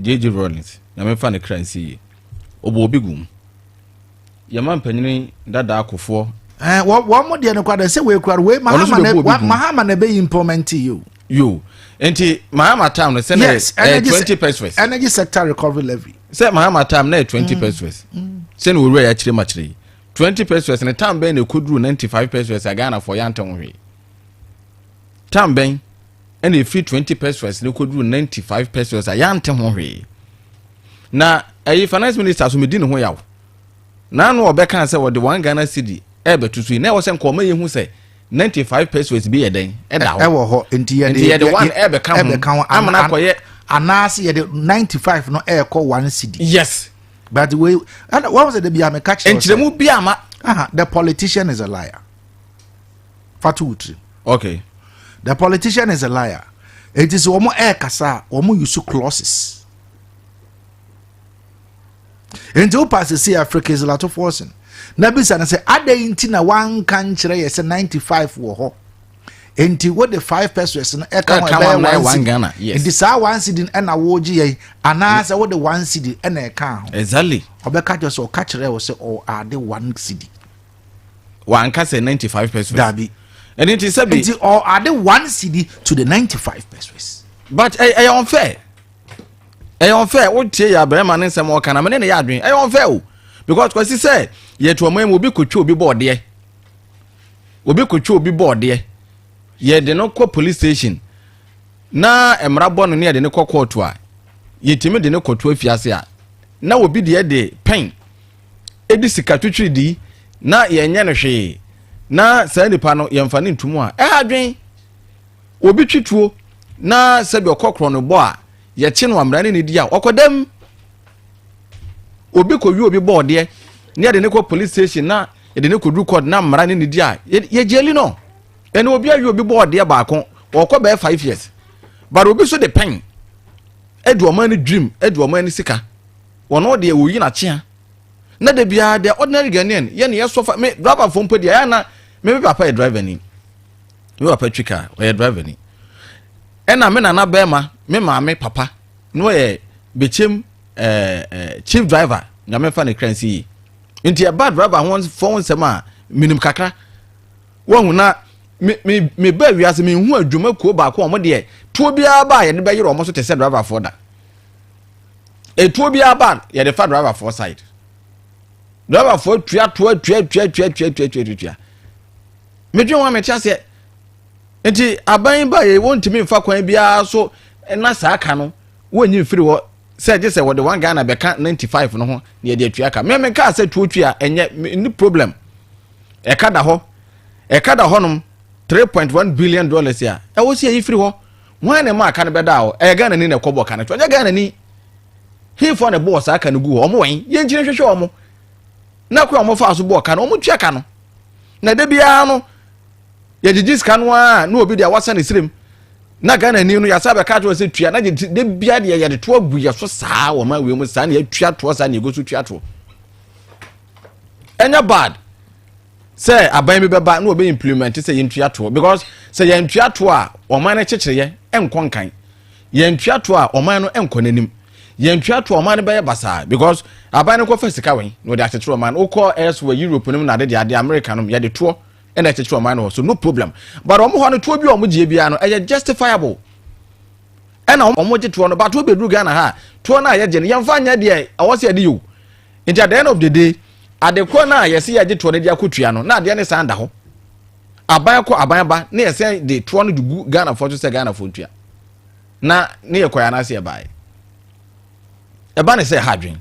JJ Rawlings, na memfa ne kra nsi yie, ɔbɔ obi gum. Yɛma mpanyini dada akofoɔ. Wɔn mo deɛ no kora de sɛ wei kora wei Ɔno nso Mahama na bɛbu obi gum. Mahama na ɛbɛyi implement yi o. Yo, nti Mahama time no sɛ na 20 pesewas. Energy Sector Recovery Levy. Sɛ Mahama time na yɛ 20 pesewas, sɛne owura yɛ akyerɛ mu akyerɛ yi, 20 pesewas ne time bɛn na ɛkɔduru 95 pesewas a Ghanafoɔ yɛante ho hwee? Time bɛn ɛna ɛfiri 20 pesewas ne kɔduru 95 pesewas a yɛante ho hwee? Na ɛyi finance minister so medi ne ho yaw naano ɔbɛka sɛ wɔde 1 Ghana cedi ɛbɛto so yi, na ɛwɔ sɛ nkɔɔma yɛhu sɛ 95 pesewas bi yɛ dɛn ɛda hɔ. Ɛwɔ hɔ, nti yɛde Nti yɛde one ɛbɛka ho. Ɛbɛka ho. Ama no akɔyɛ anaasɛ yɛde 95 no ɛɛkɔ 1 cedi. But wei ɛna wɔn sɛ debi ameka kyerɛ wo sɛ- Nkyerɛmu bi ama. Aha, the politician is a liar. Fatu wutiri. The politician is a liar. Eti sɛ wɔn ɛɛkasa a, wɔn use clauses. Nti wo pass si Africa Ato Forson na bisa no sɛ adɛn nti na wanka nkyerɛ yɛ sɛ 95 wɔ hɔ, nti wode 5 pesewas no ɛka ho Ɛka ho ɛbɛyɛ ama 1 yɛ one cedi. Ghana, yes. Nti saa 1 cedi no ɛna wɔregye yɛn anaasɛ wode 1 cedi ɛna ɛka ho? Ɔbɛka kyerɛ sɛ ɔka kyerɛ wo sɛ ɔade 1 cedi. Wanka sɛ 95 pesewas. Dabi. Ɛno nti sɛbi Nti ɔade 1 cedi to the 95 pesewas. But ɛyɛ unfair, ɛyɛ unfair. Wotie yɛ abarima ne nsɛm a ɔka na mene ne yɛ adwene, ɛyɛ unfair o, because Kwasi, sɛ yɛto ɔman mu, obi kotwa obi bɔɔdeɛ, obi kotwa obi bɔɔdeɛ, yɛde no kɔ police station na mmara bɔ no ne yɛde no kɔ court a, yɛtumi de no kɔto afiase a, na obi deɛ de pɛn ɛdi sika twitwiri di na yɛnyɛ no hwee, na saa nipa no yɛmfa ne ntom a, ɛha adwen. Obi twi tuo na sɛbi ɔkɔ korɔ no bɔ a, yɛkye no amena ne ne di a, ɔkɔ dɛm. Obi kɔ wi obi bɔ ɔdeɛ ne yɛde ne kɔ police station na yɛde ne kɔ du court na mmara ne ne di a, yɛgyeli no. Ɛna obi awi obi bɔ ɔdeɛ baako, ɔkɔ bɛyɛ 5 years, but obi so de pɛn ɛdi ɔman no dream, ɛdi ɔman no sika, wɔn deɛ wɔyi n'akyea na de biara the ordinary Ghanaian yɛ ne yɛ sɔfa. Me driver fo mpo deɛ, ɛyɛ na me papa yɛ driver ni, me papa twi car, ɔyɛ driver ni, ɛna me nana bɛrima, me maame papa na ɔyɛ Bɛkyɛm ɛɛ ɛɛ chief driver, Nyame fa ne kra nsi yi. Nti ɛba driver ho fɔn nsɛm a minim kakra wɔn na me ba wiase me hu adwuma kuo baako a wɔn deɛ tuo biara ba a yɛde bɛyerɛ wɔn so te sɛ driver foɔ da. Etuo biara ba, yɛde fa driver foɔ side, driver foɔ tua toa tua tua tua tua tua tua tua. Medwe wɔn a mete aseɛ. Nti aban ba yɛ, wɔntumi nfa kwan biara so na saa ka no wɔnyi mfiri hɔ sɛ gye sɛ wɔde 1 Ghana bɛka 95 no ho na yɛde atua ka. Mmɛmɛ kaa sɛ tuo tua ɛnyɛ ni problem. Ɛka da hɔ, ɛka da hɔnom $3.1 billion a ɛwɔ si yɛyi firi hɔ. Wɔn na ɛma aka no bɛda hɔ? Ɛyɛ Ghana ni na ɛkɔ bɔ ka no to? Ɛnyɛ Ghana ni. Hinfoɔ na ɛbɔɔ saa ka no gu hɔ? Ɔmo wɔn yɛn nkyɛn hwehwɛ ɔmo na kwan a ɔmo fa so bɔɔ ka no, ɔmo tua ka no. Na de biara no yɛgyegye sika no a, na obi deɛ wasa ne sirim na Ghana ni no yasa bɛka kyerɛ sɛ tua na gye. De bia deɛ yɛde to agu yɛ so saa wɔ ma wei mu saa na yɛtua toɔ saa na yɛgu so tua toɔ. Ɛnyɛ bad sɛ aban bi bɛba na wɔbɛ implement sɛ yɛntua toɔ, because sɛ yɛntua toɔ a, ɔman no kyekyereyɛ ɛnkɔ nkan. Yɛntua toɔ a, ɔman no ɛnkɔ n'anim. Yɛntua toɔ a, ɔman no bɛyɛ basaa, because aban no kɔfa sika wɛn na wɔde akyekyere ɔman no? Wokɔ ɛso wɔ Europe nom na ade de ade America nom, yɛde toɔ ɛna ɛkyekyere ɔman no hɔ, so no problem. But ɔmo hɔ no, toɔ bi a ɔmo gye biara no ɛyɛ justifiable ɛna ɔmo gye toɔ no. But toɔ bɛduru Ghana ha, toɔ no a yɛgye no, yɛmfa nyɛ deɛ ɛwɔ sɛ yɛde yɛ o. Nti at the end of the day, adekorɔ no a yɛsɛ yɛgye toɔ no de akɔtua no, na adeɛ ne san da hɔ. Aban kɔ, aban ba, ne yɛsɛ de toɔ no de gu Ghanafoɔ so sɛ Ghanafoɔ ntua na ne yɛ kɔɛ anaasɛ yɛbaeɛ. Ɛba ne sɛ ɛha adwen,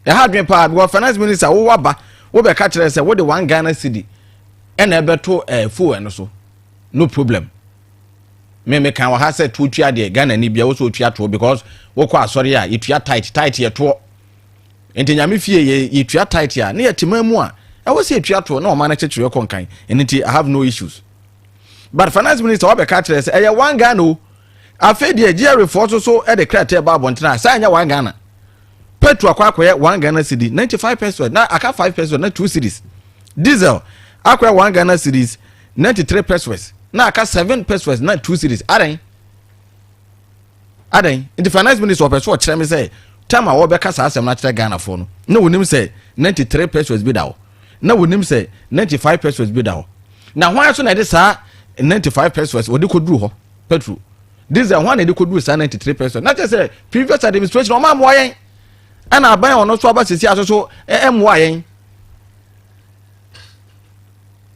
ɛha adwen paa, because finance minister wowɔ aba, wobɛka kyerɛ sɛ wode 1 Ghana cedi ɛna ɛbɛto fuel no so, no problem. Me kan wɔ ha sɛ tuo tua deɛ, Ghana ni bia wosɛ otua toɔ, because wokɔ asɔre a, yɛtua tithe. Tithe yɛ toɔ, nti Nyame fie yɛ yɛtua tithe a ne yɛ tema mu a Ɛwɔ sɛ yɛtua toɔ na ɔman no kyekyere kɔ nkan. Ɛno nti I have no issues. But finance minister wabɛka kyerɛ sɛ ɛyɛ 1 Ghana o. Afei deɛ GRA foɔ so so de krataa ba abɔntene a saa nyɛ 1 Ghana. Petrol akɔ akɔyɛ 1 Ghana cedi 95 pesewas na aka 5 pesewas na 2 cedis. Diesel akɔyɛ 1 Ghana cedis 93 pesewas na aka 7 pesewas na 2 cedis. Adan adan nti finance minister ɔpɛ so ɔkyerɛ mi sɛ time a wɔbɛka saa asɛm no akyerɛ Ghanafoɔ no, na wɔnim sɛ 93 pesewas bi da hɔ, na wɔnim sɛ 95 pesewas bi da hɔ, na hwan so na ɛde saa 95 pesewas wɔde kɔduru hɔ? Petrol, diesel, hwan na ɛde kɔduru saa 93 pesewas? Na kyerɛ sɛ previous administration ɔmo amoa yɛn, ɛna aban a ɔno nso aba sisi aso so ɛmoa yɛn.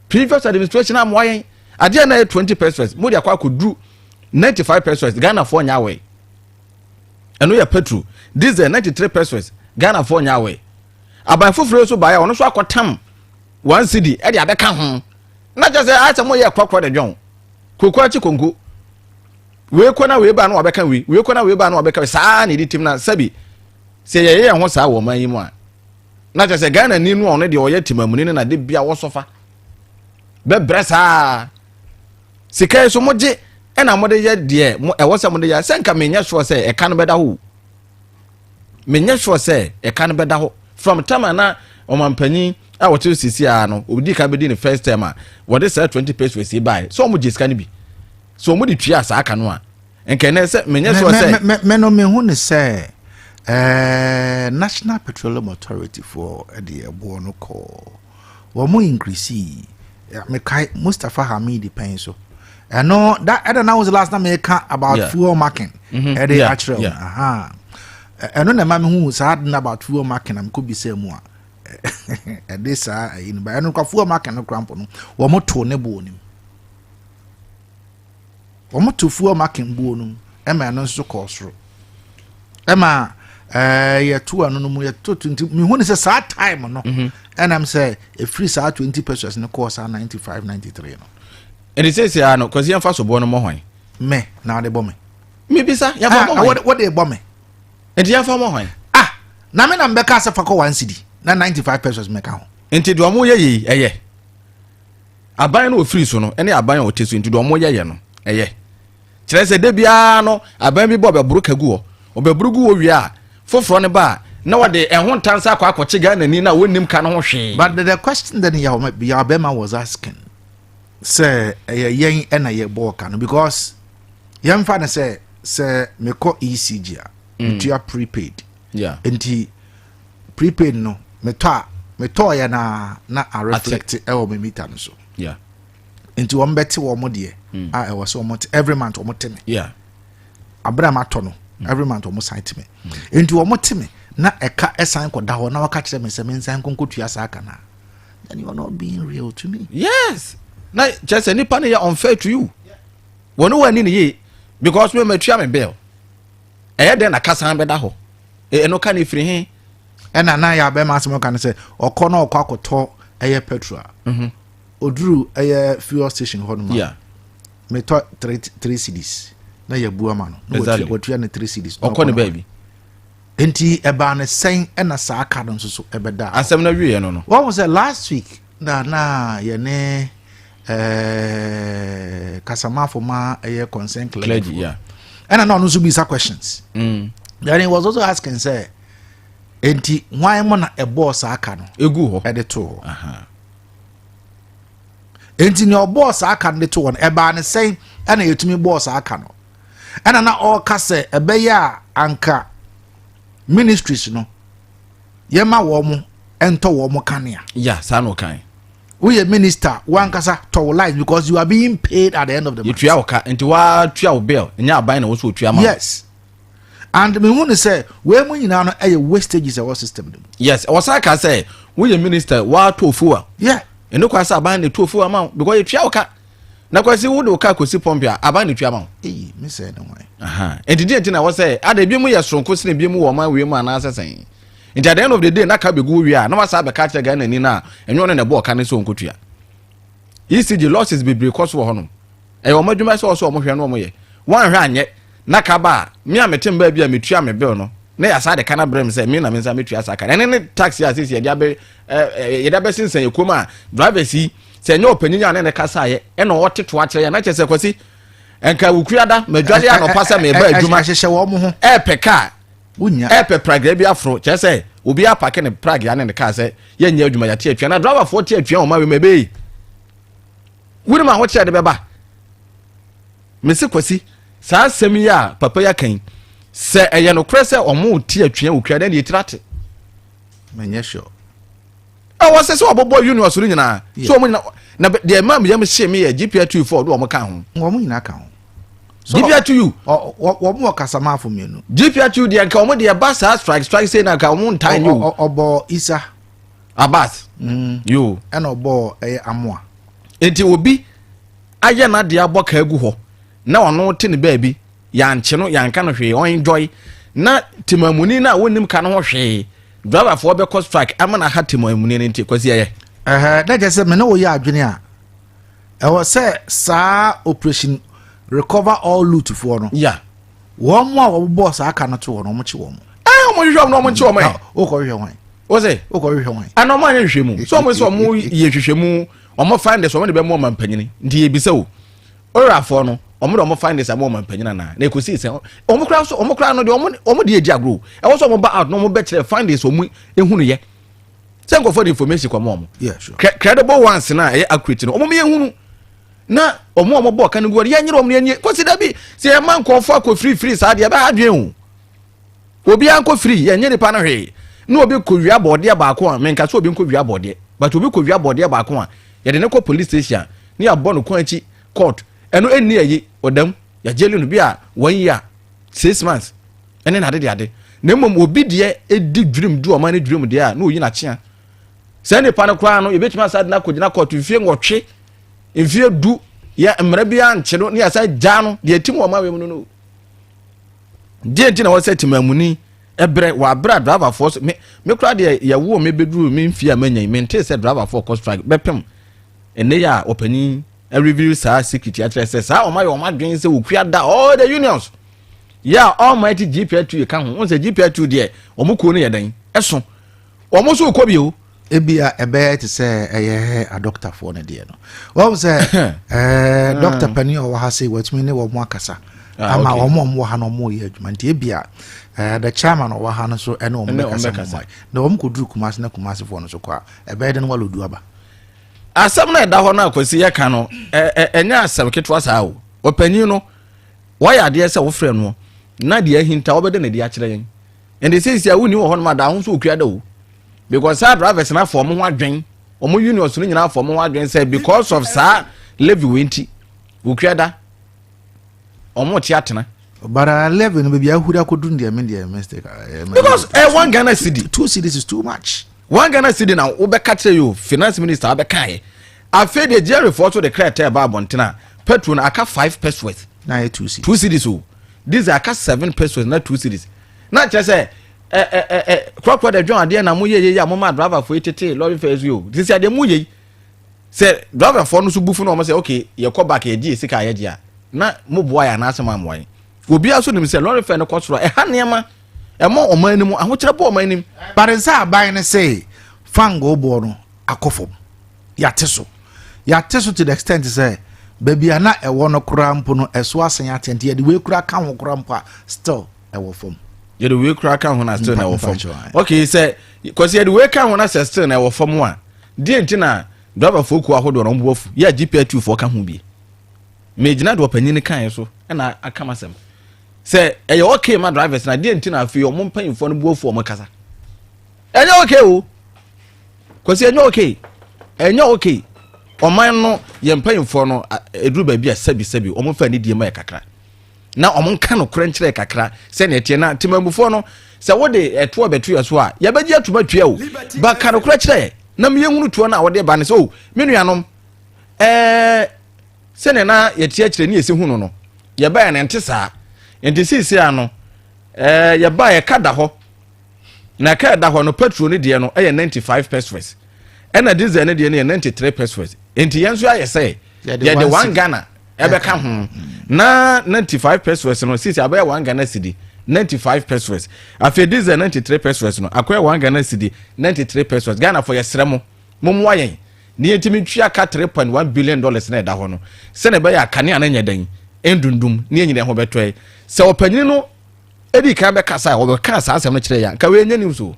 Previous administration amoa yɛn. Adeɛ na yɛ 20 pesewas, mo de akɔ akɔduru 95 pesewas. Ghanafoɔ nya awɛ. Ɛno yɛ petrol. Diesel 93 pesewas, Ghanafoɔ nya awɛ. Aban foforɔ nso baeɛ a ɔno nso akɔtam 1 cedi ɛde abɛka ho, na kyerɛ sɛ ayɛ sɛ moyɛ korɔkorɔ de dwɔn koko akyi konko. Wei kɔ na wei ba na wabɛka wei, wei kɔ na wei ba na wabɛka wei. Saa na ɛdi tim na sɛbi sɛ yɛyɛ yɛn ho saa wɔ ɔman yi mu a, na kyerɛ sɛ Ghana ni no a ɔno deɛ ɔyɛ temamuni no na de bia wɔsɔfa bɛbrɛ saa. Sika yi so mogye ɛna mode yɛ deɛ mo ɛwɔ sɛ mode yɛ. Sɛ nka menyɛ sure sɛ ɛka no bɛda hɔ o, menyɛ sure sɛ ɛka no bɛda hɔ from time a na ɔmampanyin a wɔte sisi a no odi ka bɛdi ne first term a wɔde saa 20 pesewas yi baeɛ sɛ ɔmo gye sika no bi so ɔmo de tua saa aka no a, nkɛnɛ sɛ menyɛ sure sɛ Me no mehu ne sɛ National Petroleum Authority foɔ ɛde ɛboɔ no kɔɔ wɔn mo increase. Mekae Mustapha Hamid pɛn so ɛno that ɛda na was the last time meka about fuel marking ɛde akyerɛ wo. Aha. Ɛno na ɛma mehu saa ade no about fuel marking na mekɔ bisa mu a ɛde saa ɛyi no ba. Ɛno kora, fuel marking no kora mpo no, wɔn to ne boɔ no mu, wɔn to fuel marking boɔ no mu ɛma ɛno nso kɔɔ soro, ɛma yɛto ɛno no mu yɛto 20. Mehu ne sɛ saa time no ɛnam sɛ ɛfiri saa 20 pesewas no kɔɔ saa 95, 93 no. Ɛde sɛsi a no, Kwasi, yɛmfa soboɔ no mmɔ hwan? Me na wɔde bɔ me. Mebisa, yɛmfa Ah, mmɔ hwan? Wɔde bɔ me. Nti yɛmfa mmɔ hwan? Ah, na me na mbɛka sɛ fa kɔ 1 cedi na 95 pesewas mɛka ho. Nti deɛ ɔmo yɛ yei ɛyɛ aban no ofiri so no ɛne aban a ɔte so, nti deɛ ɔmo yɛ yɛ no ɛyɛ kyerɛ sɛ de biara no aban bi bɔ ɔbɛboro ka gu hɔ, ɔbɛboro gu hɔ wie a, foforɔ no ba a na wɔde ɛho ntansa akɔ akɔkye Ghana ni na wɔnnim ka no ho hwee. But the question then Yabema was asking sɛ ɛyɛ yɛn ɛna yɛ bɔɔ ka no, because yɛmfa no sɛ mekɔ ECG a metua prepaid. Nti prepaid no metɔ a metɔɔyɛ na a reflect ɛwɔ me meter no so. Nti wɔn bɛte wɔn deɛ a ɛwɔ sɛ wɔn te every month, wɔn te me abere a matɔ no every month, wɔn san te me. Nti wɔn te me na ɛka ɛsan kɔda hɔ na wɔka kyerɛ me sɛ me nsan nkonko tua saa ka na then you are not being real to me. Yes, na kyerɛ sɛ nipa no yɛ unfair to you, wɔne wɔn ani ne yie, because me matua me bill, ɛyɛ dɛn na kasan bɛda hɔ? Ɛno ka ne firi he? Ɛna na yɛ abɛma asɛm ɔka no sɛ ɔkɔ na ɔkɔ akɔtɔ ɛyɛ petrol a oduru ɛyɛ fuel station hɔ nom a metɔ 3 cedis na yɛbu ama no na watua ne 3 cedis na ɔkɔ ne ɔkɔ. Baabi. Nti ɛbaa ne sɛn ɛna saa ka no nso so ɛbɛda hɔ? Asɛm no awieɛ no. Wɔn sɛ last week na yɛne kasamafo ma ɛyɛ concern clergy. Clergy. Ɛna na ɔno nso bisa questions. Then he was also asking sɛ enti hwan mo na ɛbɔɔ saa ka no egu hɔ? Ɛde too hɔ. Enti nea ɔbɔɔ saa ka no de to hɔ no, ɛbaa ne sɛn ɛna yɛtumi bɔɔ saa ka no? Ɛna na ɔreka sɛ ɛbɛyɛ a anka ministries no yɛma wɔn mo ɛntɔ wɔn mo kanea. Ya, saa na ɔkan. Woyɛ minister wankasa, tɔ wo light because you are being paid at the end of the month. Yɛtua wo ka, nti waatua wo bill, ɛnyɛ aban na wo so otua ma wo. Yes, and mehu ne sɛ wei mu nyinaa no ɛyɛ wastages ɛwɔ system no mu. Yes, ɔsan ka sɛ woyɛ minister, waatɔ fuel. Ɛno kwa sɛ aban na ɛtu fuel ama wo, because yɛtua wo ka. Na Kwasi, wode wo ka kɔsi pump a, aban na ɛtua ma wo. Eyi me sɛ ne wan. Nti deɛ nti na wɔ sɛ ada ebi mu yɛ soronko sene ebi mu wɔ ɔman wei mu anaasɛ sɛn? Nti at the end of the day na ka bɛgu wo wie a, na wasa abɛka kyerɛ Ghana ni no a ɛnyɛ ɔno na ɛbɔ ɔka ne sɛ ɔnkɔtua. ECG losses bebree kɔ so wɔ hɔnom. Ɛyɛ ɔmo adwuma sɛ ɔsɛ ɔmo hwɛ no, ɔmo yɛ wɔnhwɛ anyɛ na ka ba a me a mete mbaa bi a metua me bill no. Na yɛasa de ka no abrɛ me sɛ me na me nsa mɛtua saa ka no. Ɛne ne tax a sisi yɛde abɛ yɛde abɛsensɛn yɛ kurom a drivers yi, sɛ ɛnyɛ ɔpanyin a ne ne kasaeɛ ɛna ɔte to akyerɛ yɛn na kyerɛ sɛ, Kwasi, nka wukuada madwale anɔpa sɛ meba adwuma ɛhyehyɛ wɔn ho. Ɛɛpɛ kaa. Wonya. Ɛɛpɛ pragea bi aforo, kyerɛ sɛ obi apake ne pragea ne ne kaa sɛ yɛnyɛ adwuma, yɛate atua na driverfoɔ te atua wɔn ma wei ma ɛbɛyi wonim ahokyerɛ de bɛba. Mese Kwasi, saa asɛm yi a papa yi aka yi, sɛ ɛyɛ nokorɛ sɛ ɔmo te atua wɔ kua dɛn deɛ ɛtiri ate. Menyɛ sure. Ɛwɔ sɛ ɔbɔbɔ union so no nyinaa sɛ ɔmo nyinaa na deɛ ɛma mi yam hyɛ mi yɛ GPRTU fɔ ɔde ɔmo ka ho. Wɔn nyinaa ka ho. GPRTU. Wɔn wɔ kasamafo mmienu. GPRTU deɛ, nka ɔmo deɛ ba saa strike sei na nka ɔmo ntaa nye o. Ɔbɔ Isa. Abbas. Yo. Ɛna ɔbɔ ɛyɛ Amoa. Nti obi ayɛ n'adeɛ abɔ kaa gu hɔ na ɔno te ne baabi, yɛankye no, yɛanka no hwee, ɔenjoy, na temamuni no a wɔnnim ka no ho hwee, driverfoɔ bɛkɔ strike ama no aha temamuni no. Nti Kwasi, ɛyɛ Ɛhɛ na kyerɛ sɛ me ne wo yɛ adwene a ɛwɔ sɛ saa Operation Recover All Loot foɔ no, wɔn mo a wɔbobɔ saa ka no to hɔ no, wɔn kye wɔn. Ɛɛ, ɔmo hwehwɛ ɔmo na ɔmo nkye ɔmo ɛ. Wokɔ hwehwɛ wɔn. Wo sɛ wokɔ hwehwɛ wɔn. Ana ɔmo anyɛ nhwehwɛ mu sɛ ɔmo sɛ ɔmo yɛ nhwehwɛ mu, ɔmo findings ɔmo de bɛ mu ɔmo mpanyini? Nti yɛbisa o, ɔrafoɔ no, ɔmo de ɔmo findings ama ɔmo mpanyin ana? Na ekosi sɛ ɔmo kora so, ɔmo kora no deɛ, ɔmo de edi agorɔ. Ɛwɔ sɛ ɔmo ba out na ɔmo bɛkyerɛ findings ɔmo ehunu yɛ sɛ nkɔfɔ de information kɔma ɔmo. Credible ones na ɛyɛ accurate no, ɔmo yɛ hunu na ɔmo a ɔmo bɔ ɔka no gu hɔ yɛn nyere ɔmo yɛn nie. Kɔsi dabi sɛ yɛn ma nkɔfo akɔ firifiri saa deɛ, ɛbɛha adwene o. Obiara nkɔ firi, yɛn nye nipa no hwee na obi kɔ wia bɔɔdeɛ baako a, menka sɛ obi nkɔ wia bɔɔdeɛ, but obi kɔ wia bɔɔdeɛ baako a, yɛde ne kɔ police station ne yɛabɔ no kwan akyi court, ɛno ɛnni ayi ɔdam, yɛgyeli no bi a 1 year 6 months ɛne n'ade de ade. Na mmom obi deɛ ɛdi dwirim du ɔman no dwirim deɛ a, na oyi n'akyea saa nipa no koraa no, yɛbɛtumi asa de no akɔgyina court mfie 8, mfie 10, yɛ mmerɛ biara nkye no ne yɛsa gyaa no deɛ ɛtim wɔ ɔman wei mu no. Deɛ nti na wɔ sɛ temamuni ɛbrɛ wɔ abrɛ a driverfoɔ so, me koraa deɛ, yɛwoo me bɛduru me mfie a manya yi, mente sɛ driverfoɔ kɔ strike bɛpem ɛnɛ yi a ɔpanin reveal saa secret akyerɛ sɛ saa ɔma yɛ ɔma adwene sɛ wɔkua da all the unions yɛ a almighty GPRTU ka ho. Wɔn sɛ GPRTU deɛ, wɔn kuo no yɛ dɛn ɛso, wɔn nso kɔ bio. Ebia ɛbɛyɛ te sɛ ɛyɛ adɔktafoɔ no deɛ no, wɔn sɛ dɔkta panin a ɔwɔ ha sɛ wɔatumi ne wɔn akasa ama wɔn a wɔwɔ ha no, wɔn yɛ adwuma. Nti ebia the chairman a ɔwɔ ha no so ɛne wɔn bɛkasa mu na wɔn kɔduru Kumase na Kumasefoɔ no so kɔ a, ɛbɛyɛ de no walodu aba. Asɛm no ɛda hɔ no, Akwasi, yɛka no, ɛnyɛ asɛm ketewa saa o. Ɔpanyin no wɔyɛ adeɛ sɛ wofrɛ no na deɛ ahinta wɔbɛda n'adi akyerɛ yɛn. Ɛnde seesi a wonni wɔ hɔ nom ada ho nso okua da o, because saa drivers no afɔ ɔmo ho adwen, ɔmo unions no nyinaa afɔ ɔmo ho adwen sɛ because of saa levy wei nti, okua da ɔmo te atena. But levy no, baabi ahuri akɔduru deɛ, me deɛ mistake. Because 1 Ghana cedi. 2 cedis is too much. 1 Ghana cedi na wobɛka kyerɛ yi o, finance minister wabɛka yɛ. Afei deɛ, jerryfoɔ so de krataa ɛba abɔnten a petrol no aka 5 pesewas. Na yɛ 2 cedis. 2 cedis o. Diesel aka 7 pesewas na 2 cedis, na kyerɛ sɛ ɛ ɛ ɛ ɛ korɔkorɔ de dwɔn adeɛ na mo yɛ yɛ a mo ma driverfoɔ yi tete lorry fares yi o. Sisi adeɛ mo yɛ yi sɛ driverfoɔ no so bufu na wɔn sɛ okay, yɛkɔ back, yɛgye yɛ sika a yɛgye a, na mo boa yɛ anaasɛ mo amoa yɛ. Obiara so nim sɛ lorry fare no kɔ soro a, ɛha nneɛma, ɛmɔ ɔman anim, ahokyerɛ bɔ ɔman anim. But nsa aban no sɛ fango boɔ no akɔ fam, yɛate so, yɛate so to the extent sɛ baabi a na ɛwɔ no koraa mpo no, ɛso asan ate. Nti yɛde wei koraa ka ho koraa mpo a, still ɛwɔ fam. Yɛde wei koraa ka ho na still na ɛwɔ fam. Okay, sɛ kɔsi yɛde wei ka ho na sɛ still na ɛwɔ fam a, deɛ nti na driverfoɔ kuo ahodoɔ na wɔn bo afu yɛ a GPRTU foɔ ka ho bi? Megyina deɛ ɔpanyin no kan so ɛna aka ma sɛm sɛ ɛyɛ okay ma drivers, na deɛ nti na afei ɔmo mpanyinfoɔ no bo afu, ɔmo kasa? Ɛnyɛ okay o, kɔsi, ɛnyɛ okay, ɛnyɛ okay. Ɔman no yɛ mpanyinfoɔ no eduru baabi a sɛbi sɛbi, ɔmo nfa ne die ma yɛ kakra na ɔmo nka no korɛ nkyerɛ kakra sɛnea ɛteɛ, na temamufoɔ no sɛ wode ɛtoɔ bɛto yɛ so a, yɛbɛgye atuma tua o. Ba ka no korɛ kyerɛ na meyɛhunu toɔ no a wɔde ba no sɛ o, me nuanom, sɛnea na yɛte akyerɛ ne yɛsi hu no, yɛbaeɛ no nte saa. Nti seesei ano yɛbaa, yɛka da hɔ na ɛka ɛda hɔ no, petrol no deɛ no ɛyɛ 95 pesewas, ɛna diesel no deɛ no yɛ 93 pesewas. Nti yɛn nso ayɛ sɛ yɛde 1 Ghana ɛbɛka ho na 95 pesewas no sisi abɛyɛ 1 Ghana cedi. 95 pesewas. Afei diesel 93 pesewas no akɔyɛ 1 Ghana cedi 93 pesewas. Ghana fo, yɛsrɛ mo, mommoa yɛn ne yɛntumi ntua ka $3.1 billion na ɛda hɔ no, sɛnɛ ɛbɛyɛ akanea no nyɛ dɛn ndundum ne yɛnyina ho bɛtɔɛ. Sɛ ɔpanyini no ɛdi kan bɛkasa a, wɔbɛka saa asɛm no kyerɛ yɛ, nka wei nyɛ news o.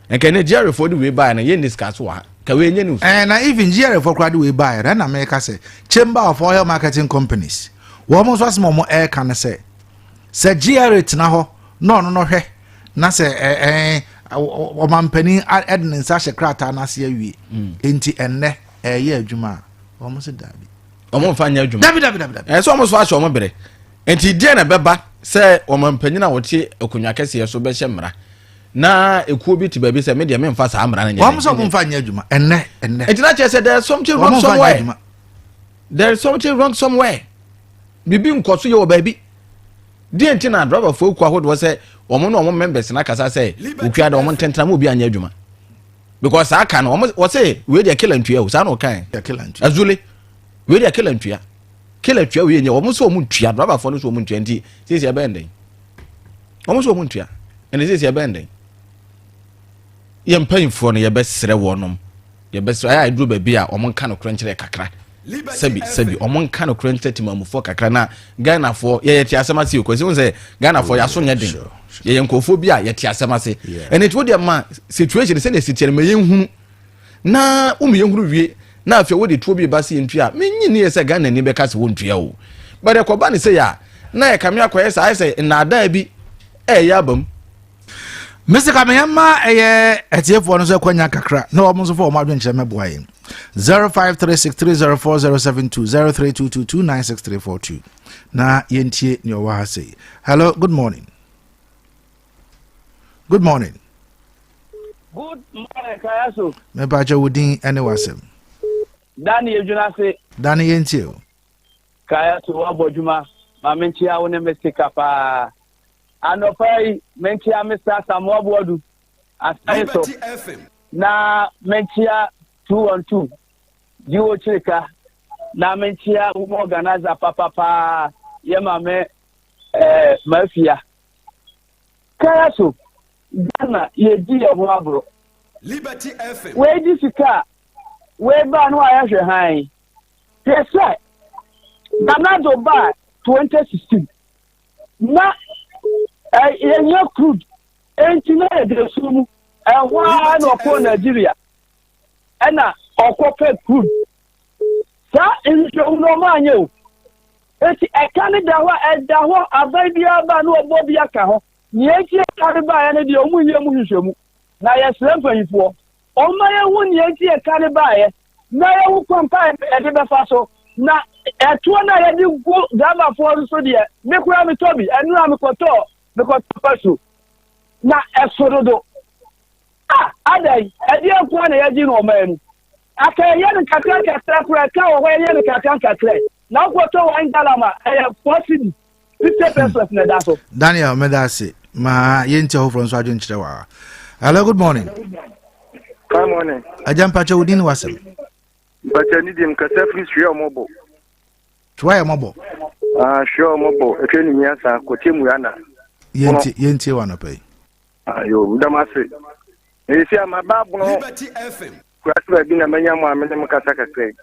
Nka ne GRA foɔ de wei baeɛ no, yɛnni sika so wɔ ha, nka wei nyɛ news. Na even GRA foɔ koraa de wei baeɛ no, ɛna meka sɛ Chamber of Oil Marketing Companies, wɔn nso asɛm a wɔn ɛreka no sɛ GRA tena hɔ na ɔno no hwɛ na sɛ ɛɛ ɔmampanin ɛde ne nsa ahyɛ krataa n'ase awie, nti ɛnnɛ ɛyɛ adwuma a, wɔn nso daabi. Ɔmo nfa nyɛ adwuma. Dabi, dabi, dabi, dabi. Ɛsɛ ɔmo so ahyɛ ɔmo bere, nti deɛ na ɛbɛba sɛ ɔmampanyin a wɔte akonnwa kɛseɛ so bɛhyɛ mmara na ekuo bi te baabi sɛ me deɛ memfa saa mmara no nyɛ. Wɔn nso wɔn nfa nyɛ adwuma ɛnnɛ, ɛnnɛ. Nti na kyerɛ sɛ there is something wrong somewhere, there is something wrong somewhere. Bibi nkɔ so yɛ wɔ baabi deɛ, nti na driverfoɔ kuo ahodoɔ sɛ wɔn ne wɔn members na kasa sɛ okua de wɔn ntɛntɛn mu, obi anyɛ adwuma, because saa ka no wɔn wɔsɛ wei deɛ kela ntua o, saa na ɔkan azule wei deɛ kela ntua, kela tua wei nyɛ. Wɔn nso wɔn ntua, driverfoɔ no nso wɔn ntua, nti sisi ɛbɛn den, wɔn nso wɔn ntua, ɛna sisi ɛbɛn den. Yɛn mpanyinfoɔ no, yɛbɛsrɛ wɔnom, yɛbɛsrɛ, ayɛ aduro baabi a wɔn nka no korɛ nkyerɛ kakra, sɛbi sɛbi, wɔn nka no korɛ nkyerɛ temamufoɔ kakra na Ghanafoɔ yɛyɛ te asɛm ase o. Kwasi wɔn sɛ Ghanafoɔ yɛaso nyɛ den, yɛyɛ nkurɔfoɔ bi a yɛte asɛm ase. Ɛnna eti wo deɛ ma situation sɛdeɛ si tiɛ no ma yɛn hunu na wɔn yɛn hunu wie, na afei wɔde tuo bi ba se yɛn tua. Menyi ne yɛ sɛ Ghana ni bɛka sɛ wɔn ntua o, but ɛkɔba ne sɛ yɛ a na yɛ kame akɔyɛ sɛ ayɛ sɛ nnaadaa bi ɛyɛ aba mu. Mr. Kamehema, ɛyɛ atiefoɔ no nso akwanya kakra na wɔn nso fa wɔn adwenkyerɛ mɛboa yɛn. 0536304072, 0322296342, na yɛntie nea ɔwɔ ha sei. Hello, good morning, good morning. Good morning, Kayaso. Mepakyɛ, wo din ne w'asɛm? Dani Edwunase. Dani, yɛntie o. Kayaso, wabɔ adwuma. Ma menkyia wo ne me sika paa. Anɔpa yi, menkyia Mr. Samoa Boadu asae so na menkyia 212 Jiwo Kyirika na menkyia woman organizer papapaa, yɛ maame Mafia. Kayaso, Ghana yɛdi yɛn ho agorɔ. Liberty FM. Wei di sika a, wei baa no a yɛhwɛ hann. Hwɛ sɛ Nana Addo baa 2016 na yɛnyɛ crude, enti na yɛde nsuo mu ɛhɔ ara na ɔkɔɔ Nigeria ɛna ɔkɔpɛ crude. Saa nhwehwɛmu no ɔmo anyɛ o, eti ɛka ne da hɔ a ɛda hɔ. Aban biara ba na ɔbɔ bi aka hɔ. Nea eti ɛka ne baeɛ no deɛ, ɔmo nyɛ mu nhwehwɛmu, na yɛsrɛ mpanyinfoɔ ɔma yɛhu nea eti ɛka ne baeɛ na yɛhu kwan pa a yɛde bɛfa so. Na ɛtoɔ no a yɛde gu driverfoɔ no so deɛ, me koraa metɔ bi. Ɛnura mekɔtɔ petrol na ɛso dodo a, adan ɛdeɛ nko a na yɛgye no ɔman mu aka. Ɛyɛ no nkakra nkakra koraa, ɛka wɔ hɔ, ɛyɛ no kakra nkakra na wokɔtɔ 1 gallon a, ɛyɛ 4 cedi 50 pesewas na ɛda so. Daniel, meda ase. Ma yɛnti ahoforɔ nso adwenkyerɛ wɔ ha. Hello, good morning. Good morning. Agya, mpakyɛ, wo din ne w'asɛm? Mpakyɛ, ne dim kasa firi Hwea Ɔmɔbɔ. Toa yɛ mmɔbɔ. Ah, Hwea Ɔmɔbɔ, ɛhwɛ ne hia saa, kɔtie mu ana. Yɛntie, yɛntie wɔ anɔpa yi. Ayo, mdam ase. Ɛsi ama ba abono. Liberty FM. Kurase baabi na manya mo a me ne mo kasa kakra yi.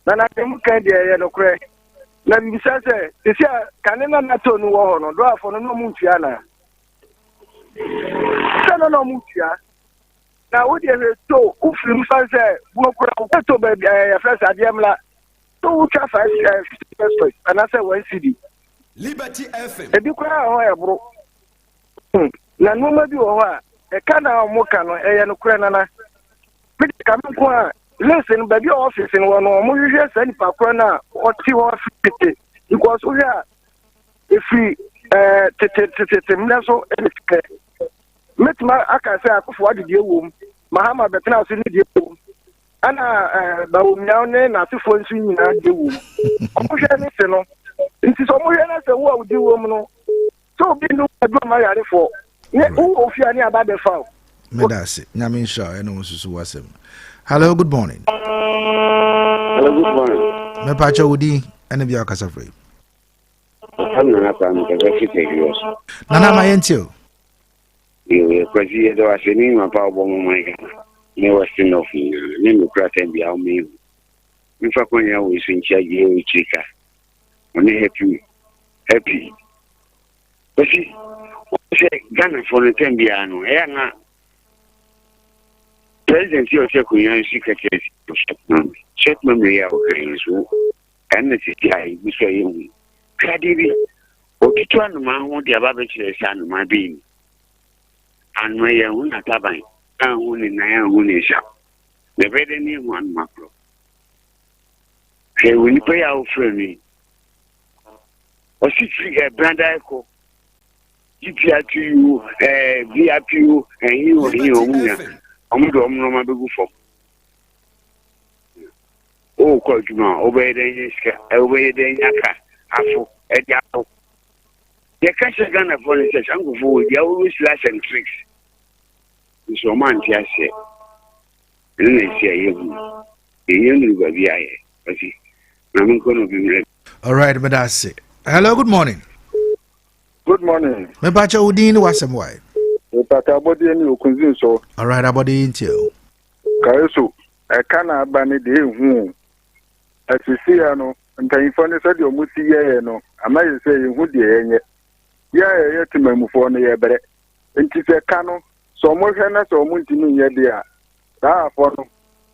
Na na deɛ mo kan deɛ ɛyɛ nokorɛ. Na bibisa sɛ, sisi a kane na nato no wɔ hɔ no, dɔafo no na ɔmo ntua na. Sɛ no na ɔmo ntua. Na wo deɛ hwɛ to wofiri mu fan sɛ bunu kora wokɔtɔ baabi ɛɛ yɛfrɛ sɛ adeɛ mmla to wotwa 5 ɛɛ 50 pesewas anaasɛ 1 cedi. Liberty FM. Ebi koraa hɔ ɛboro. Na nneɛma bi wɔ hɔ a ɛka na ɔmo ka no ɛyɛ nokorɛ nana. Mede ka me nko a list no, baabi a office no wɔ no, ɔmo hwehwɛ saa nipa korɔ no a ɔte hɔ firi tete, because wohwɛ a efiri tete tete mmerɛ so ɛna fɛ. Mɛtumi aka sɛ Akufo Addo deɛ wɔ mu, Mahama bɛtena so ne deɛ wɔ mu, ɛna Bawumia ne n'asefoɔ nso nyinaa deɛ wɔ mu. Ɔmo hwɛ ne se no nti sɛ ɔmo hwɛ na sɛ wo a wodi wɔ mu no sɛ obi no aduro ma yarefoɔ ne wowɔ ofie a ne aba bɛfa o. Meda ase, Nyame nhyira wo ɛne wo nso so w'asɛm. Hello, good morning. Hello, good morning. Mepakyɛ, wo din ɛne bia wokasa frɛ? Yɛfrɛ me Nana Kwame, mekasa firi Tɛhwiriwa so. Nana ma yɛntie o. Yo, yɛ Kwasi, yɛda wo ase ne nnwuma pa a wobɔ mo man Ghana ne Western North nyinaa ne nokora tɛm biara woma yɛhu. Memfa kwan wei so nkyia J.O. Kyirika, ɔne Happy Happy. Kwasi, wohu sɛ Ghanafoɔ no tɛm biara no, ɛyɛ na President yi a ɔte akonnwa no si ka kyerɛ sɛ short memory. Short memory yi a wɔka yi nso, ɛno na sisi a yɛgu so a yɛhu. Hwɛ adeɛ bi, ɔtutu anomaa ho de aba abɛkyerɛ sɛ anomaa bi ni. Anomaa yi anhu n'ataban, anhu ne nan, anhu ne nsa. Na ɛbɛyɛ dɛ ne ehu anoma korɔ. Hwɛ wɔ nipa yi a wofrɛ no yi. Ɔsi firi ɛbrada ɛkɔ. GPRTU, ɛɛ VRPU, ɛhe o ɛhe o, ɔmo nyina ɔmo de ɔmo nneɛma bɛgu fam. Wokɔ adwuma a wobɛyɛ dɛn nya sika, wobɛyɛ dɛn nya ka afo ɛde afo. Yɛka kyerɛ Ghanafoɔ no sɛ saa nkurɔfoɔ wɔ they are always lies and tricks. Nso ɔmo ante aseɛ. Ɛno na ɛsi a yɛhu. Yɛnyɛ nnuru baabi a yɛ. Ɔsi, ma menkɔ na obi mmerɛ. All right, meda ase. Hello, good morning. Good morning. Mepakyɛ wo din ne w'asɛm wae. Mepakyɛ abɔdeɛ ne okunzi nso. Alright, abɔdeɛ yi ntie o. Kaeso, ɛka na aba ne deɛ ehu o. Asisia no, mpanyinfoɔ no sɛdeɛ ɔmo si yɛɛ no, ama yɛ sɛ yɛhu deɛ yɛnyɛ. Yɛ a yɛyɛ temamufoɔ no yɛbrɛ. Nti sɛ ka no, sɛ ɔmo hwɛ na sɛ ɔmo ntumi nyɛ deɛ a, saa afoɔ no,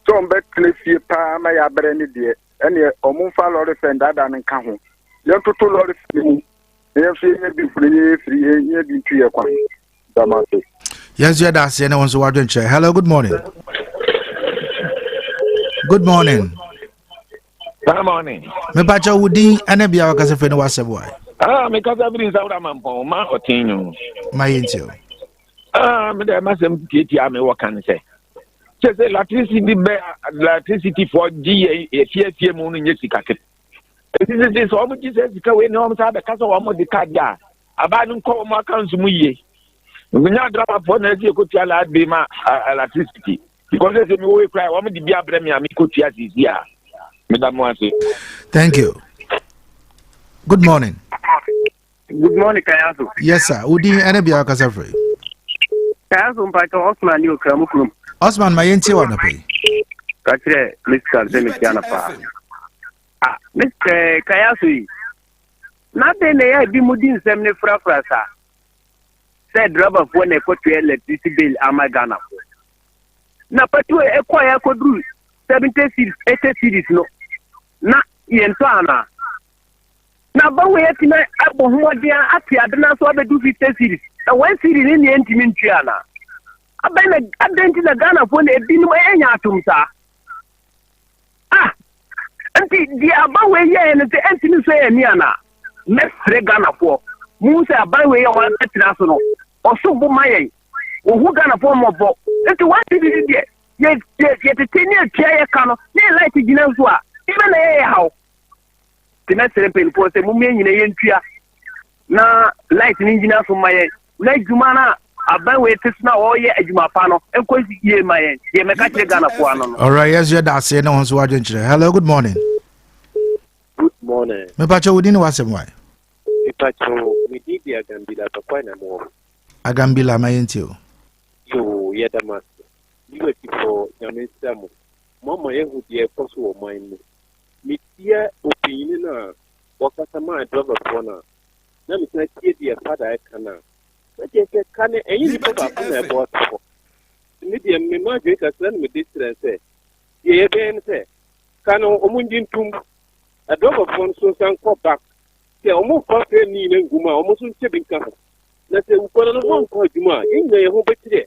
sɛ ɔmo bɛtena fie paa ma yɛabrɛ ne deɛ, ɛneɛ ɔmo mfa lɔre fɛn dada no nka ho. Yɛntoto lɔre fɛn mu na yɛn nso yɛnyɛ bi mfiri yɛnyɛ firi yɛnyɛ bi ntu yɛ kwan. Da mo ase. Yɛn nso yɛda aseɛ ne wɔn nso wadwenkyerɛ. Hello, good morning. Good morning. Good morning. Mepakyɛ wo din ɛne bia wakasa firi ne wasɛm wae. Ah, mekasa firi nsawura mampɔn ma ɔten no. Ma yɛntie o. Ah, mede masɛm tietia me wɔ kan sɛ kyɛ sɛ electricity bɛ electricity foɔ gye yɛ efiefie mu no nyɛ sika kete. Eti sisi sɛ wɔn gye sɛ sika wei na wɔn san bɛka sɛ wɔn de ka deɛ a abaa no nkɔ wɔn accounts mu yie. Nkonya adramafoɔ na ɛsi ekotua light bill ma electricity because ɛsɛ mi wɔ ekura wɔn de bi abrɛ mi a mi kotua sisi a mi da mo ase. Thank you. Good morning. Good morning, Kayaso. Yes, sir. Udi ene bia kasa free. Kayaso mpacho Osman ni okra mu krum. Osman ma yɛntie wa anɔpa yi. Ka kyerɛ Mr. sɛ mekyia no paa. Ah, Mr. Kayaso yi. Na dɛn na ɛyɛ bi mu di nsɛm ne frafra saa? Sɛ driverfoɔ na ɛkɔtua electricity bill ama Ghanafoɔ. Na patuo ɛkɔɛ akɔduru 70 cedis, 80 cedis no, na yɛntɔ anaa? Na ba wei atumi abɔ ho mmɔden ate ade no so abɛdu 50 cedis. Na one cedi ne nea ntumi ntua anaa? Abɛn na adɛn nti na Ghanafoɔ na ebinom ɛnya atom saa? Ah! Nti deɛ aban wei yɛɛ no sɛ ɛntumi nsɔ yɛn ani anaa? Mɛsrɛ Ghanafoɔ, mohu sɛ aban wei a wɔabɛtena so no, ɔsom bo ma yɛn. Ɔhu Ghanafoɔ mmɔbɔ. Nti one cedi ne deɛ, yɛ yɛ yɛtete ne atua yɛ ka no, ne yɛ light gyina nso a, yɛbɛ na yɛyɛ haw. Nti mɛsrɛ mpanimfoɔ sɛ mommea nyina yɛntua na light no ngyina so ma yɛn na adwuma no a aban wei te so na ɔreyɛ adwuma pa no nkɔ yie ma yɛn. Deɛ mɛka kyerɛ Ghanafoɔ ano no. Alright, yes, yɛda aseɛ ne wo nso wadwenkyerɛ. Hello, good morning. Good morning. Mepakyɛ wo din ne w'asɛm wae. Mepakyɛ me din de Agambila Tɔkwae na mewɔ. Agambila ma yɛntie o. Yoo, yɛda mo ase. Liberty foɔ, Nyame nhyira mo. Moama yɛahu deɛ ɛkɔ so wɔ ɔman mu. Metie ɔpanyini no a ɔkasa maa driverfoɔ no a, na mesan tie deɛ fada ɛka no a, na kyerɛ sɛ ka no ɛnyɛ nipa baako na ɛbɔ asafo. Me deɛ me ma adwene kakra na mede kyerɛ sɛ deɛ yɛbɛyɛ no sɛ ka no ɔmo ngye ntum adrɔbafoɔ no so nsan kɔ back sɛ ɔmo mfa fɛ ni na ngu mu a ɔmo nso nkyɛ bi nka ho na sɛ wukɔ no no wankɔ adwuma a yɛn nyinaa yɛn ho bɛkyerɛ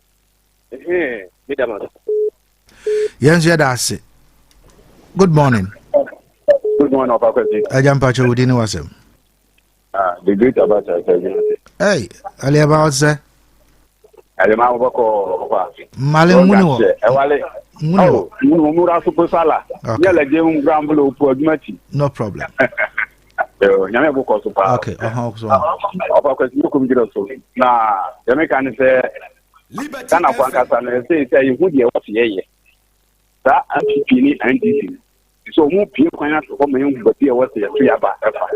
ɛhɛn meda mo ase. Yɛn nso yɛda ase. Good morning. Good morning, Ɔfa Kwasi. Agya mpakyɛ wo din ne w'asɛm. Ah, the great Abacha sɛ ɛgyina ase. Hey, Aliaba ɔte sɛ. Alima wobɛkɔ ɔfa. Mmale nwuni wɔ. Ɛwale. Nwuni wɔ. Oh, nwura so po sala. Okay. Yɛ lɛgye nwura mbolo po adwuma ti. No problem. Nyame bo kɔ so paa. Okay, ɔhɔn so. Ɔfa Kwasi yɛ kɔm gyina so. Na deɛ meka ne sɛ Ghana fo ankasa no ɛsɛ sɛ yɛhu deɛ wɔte yɛyɛ. Saa NPP ne NDC no sɛ ɔmo pie kwan ato hɔ ma yɛhu baabi a ɛwɔ sɛ yɛto yɛaba ɛfa.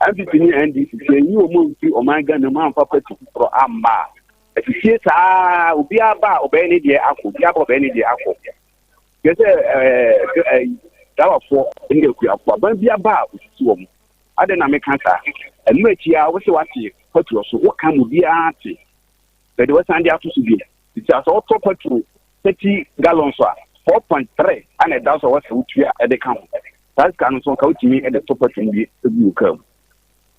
NPP ne NDC sɛ yɛnyi wɔn amfiri ɔman Ghana mu amfa party foforɔ amma a, asisie saa obiara ba a ɔbɛyɛ ne deɛ akɔ, obiara ba ɔbɛyɛ ne deɛ akɔ. Kyerɛ sɛ ɛɛ driverfoɔ ne akuafoɔ aban bi aba a osisi wɔn. Adɛn na meka saa? Ɛno akyi a wosɛ wate petrol so, woka mu biara te. Bɛde wɔsan de ato so bio. Nti sɛ wotɔ petrol 30 gallons a, 4.3 ana ɛda so a wɔsɛ wotua de ka ho. Saa sika no nso nka wotumi de tɔ petrol no bi gu wo kaa mu.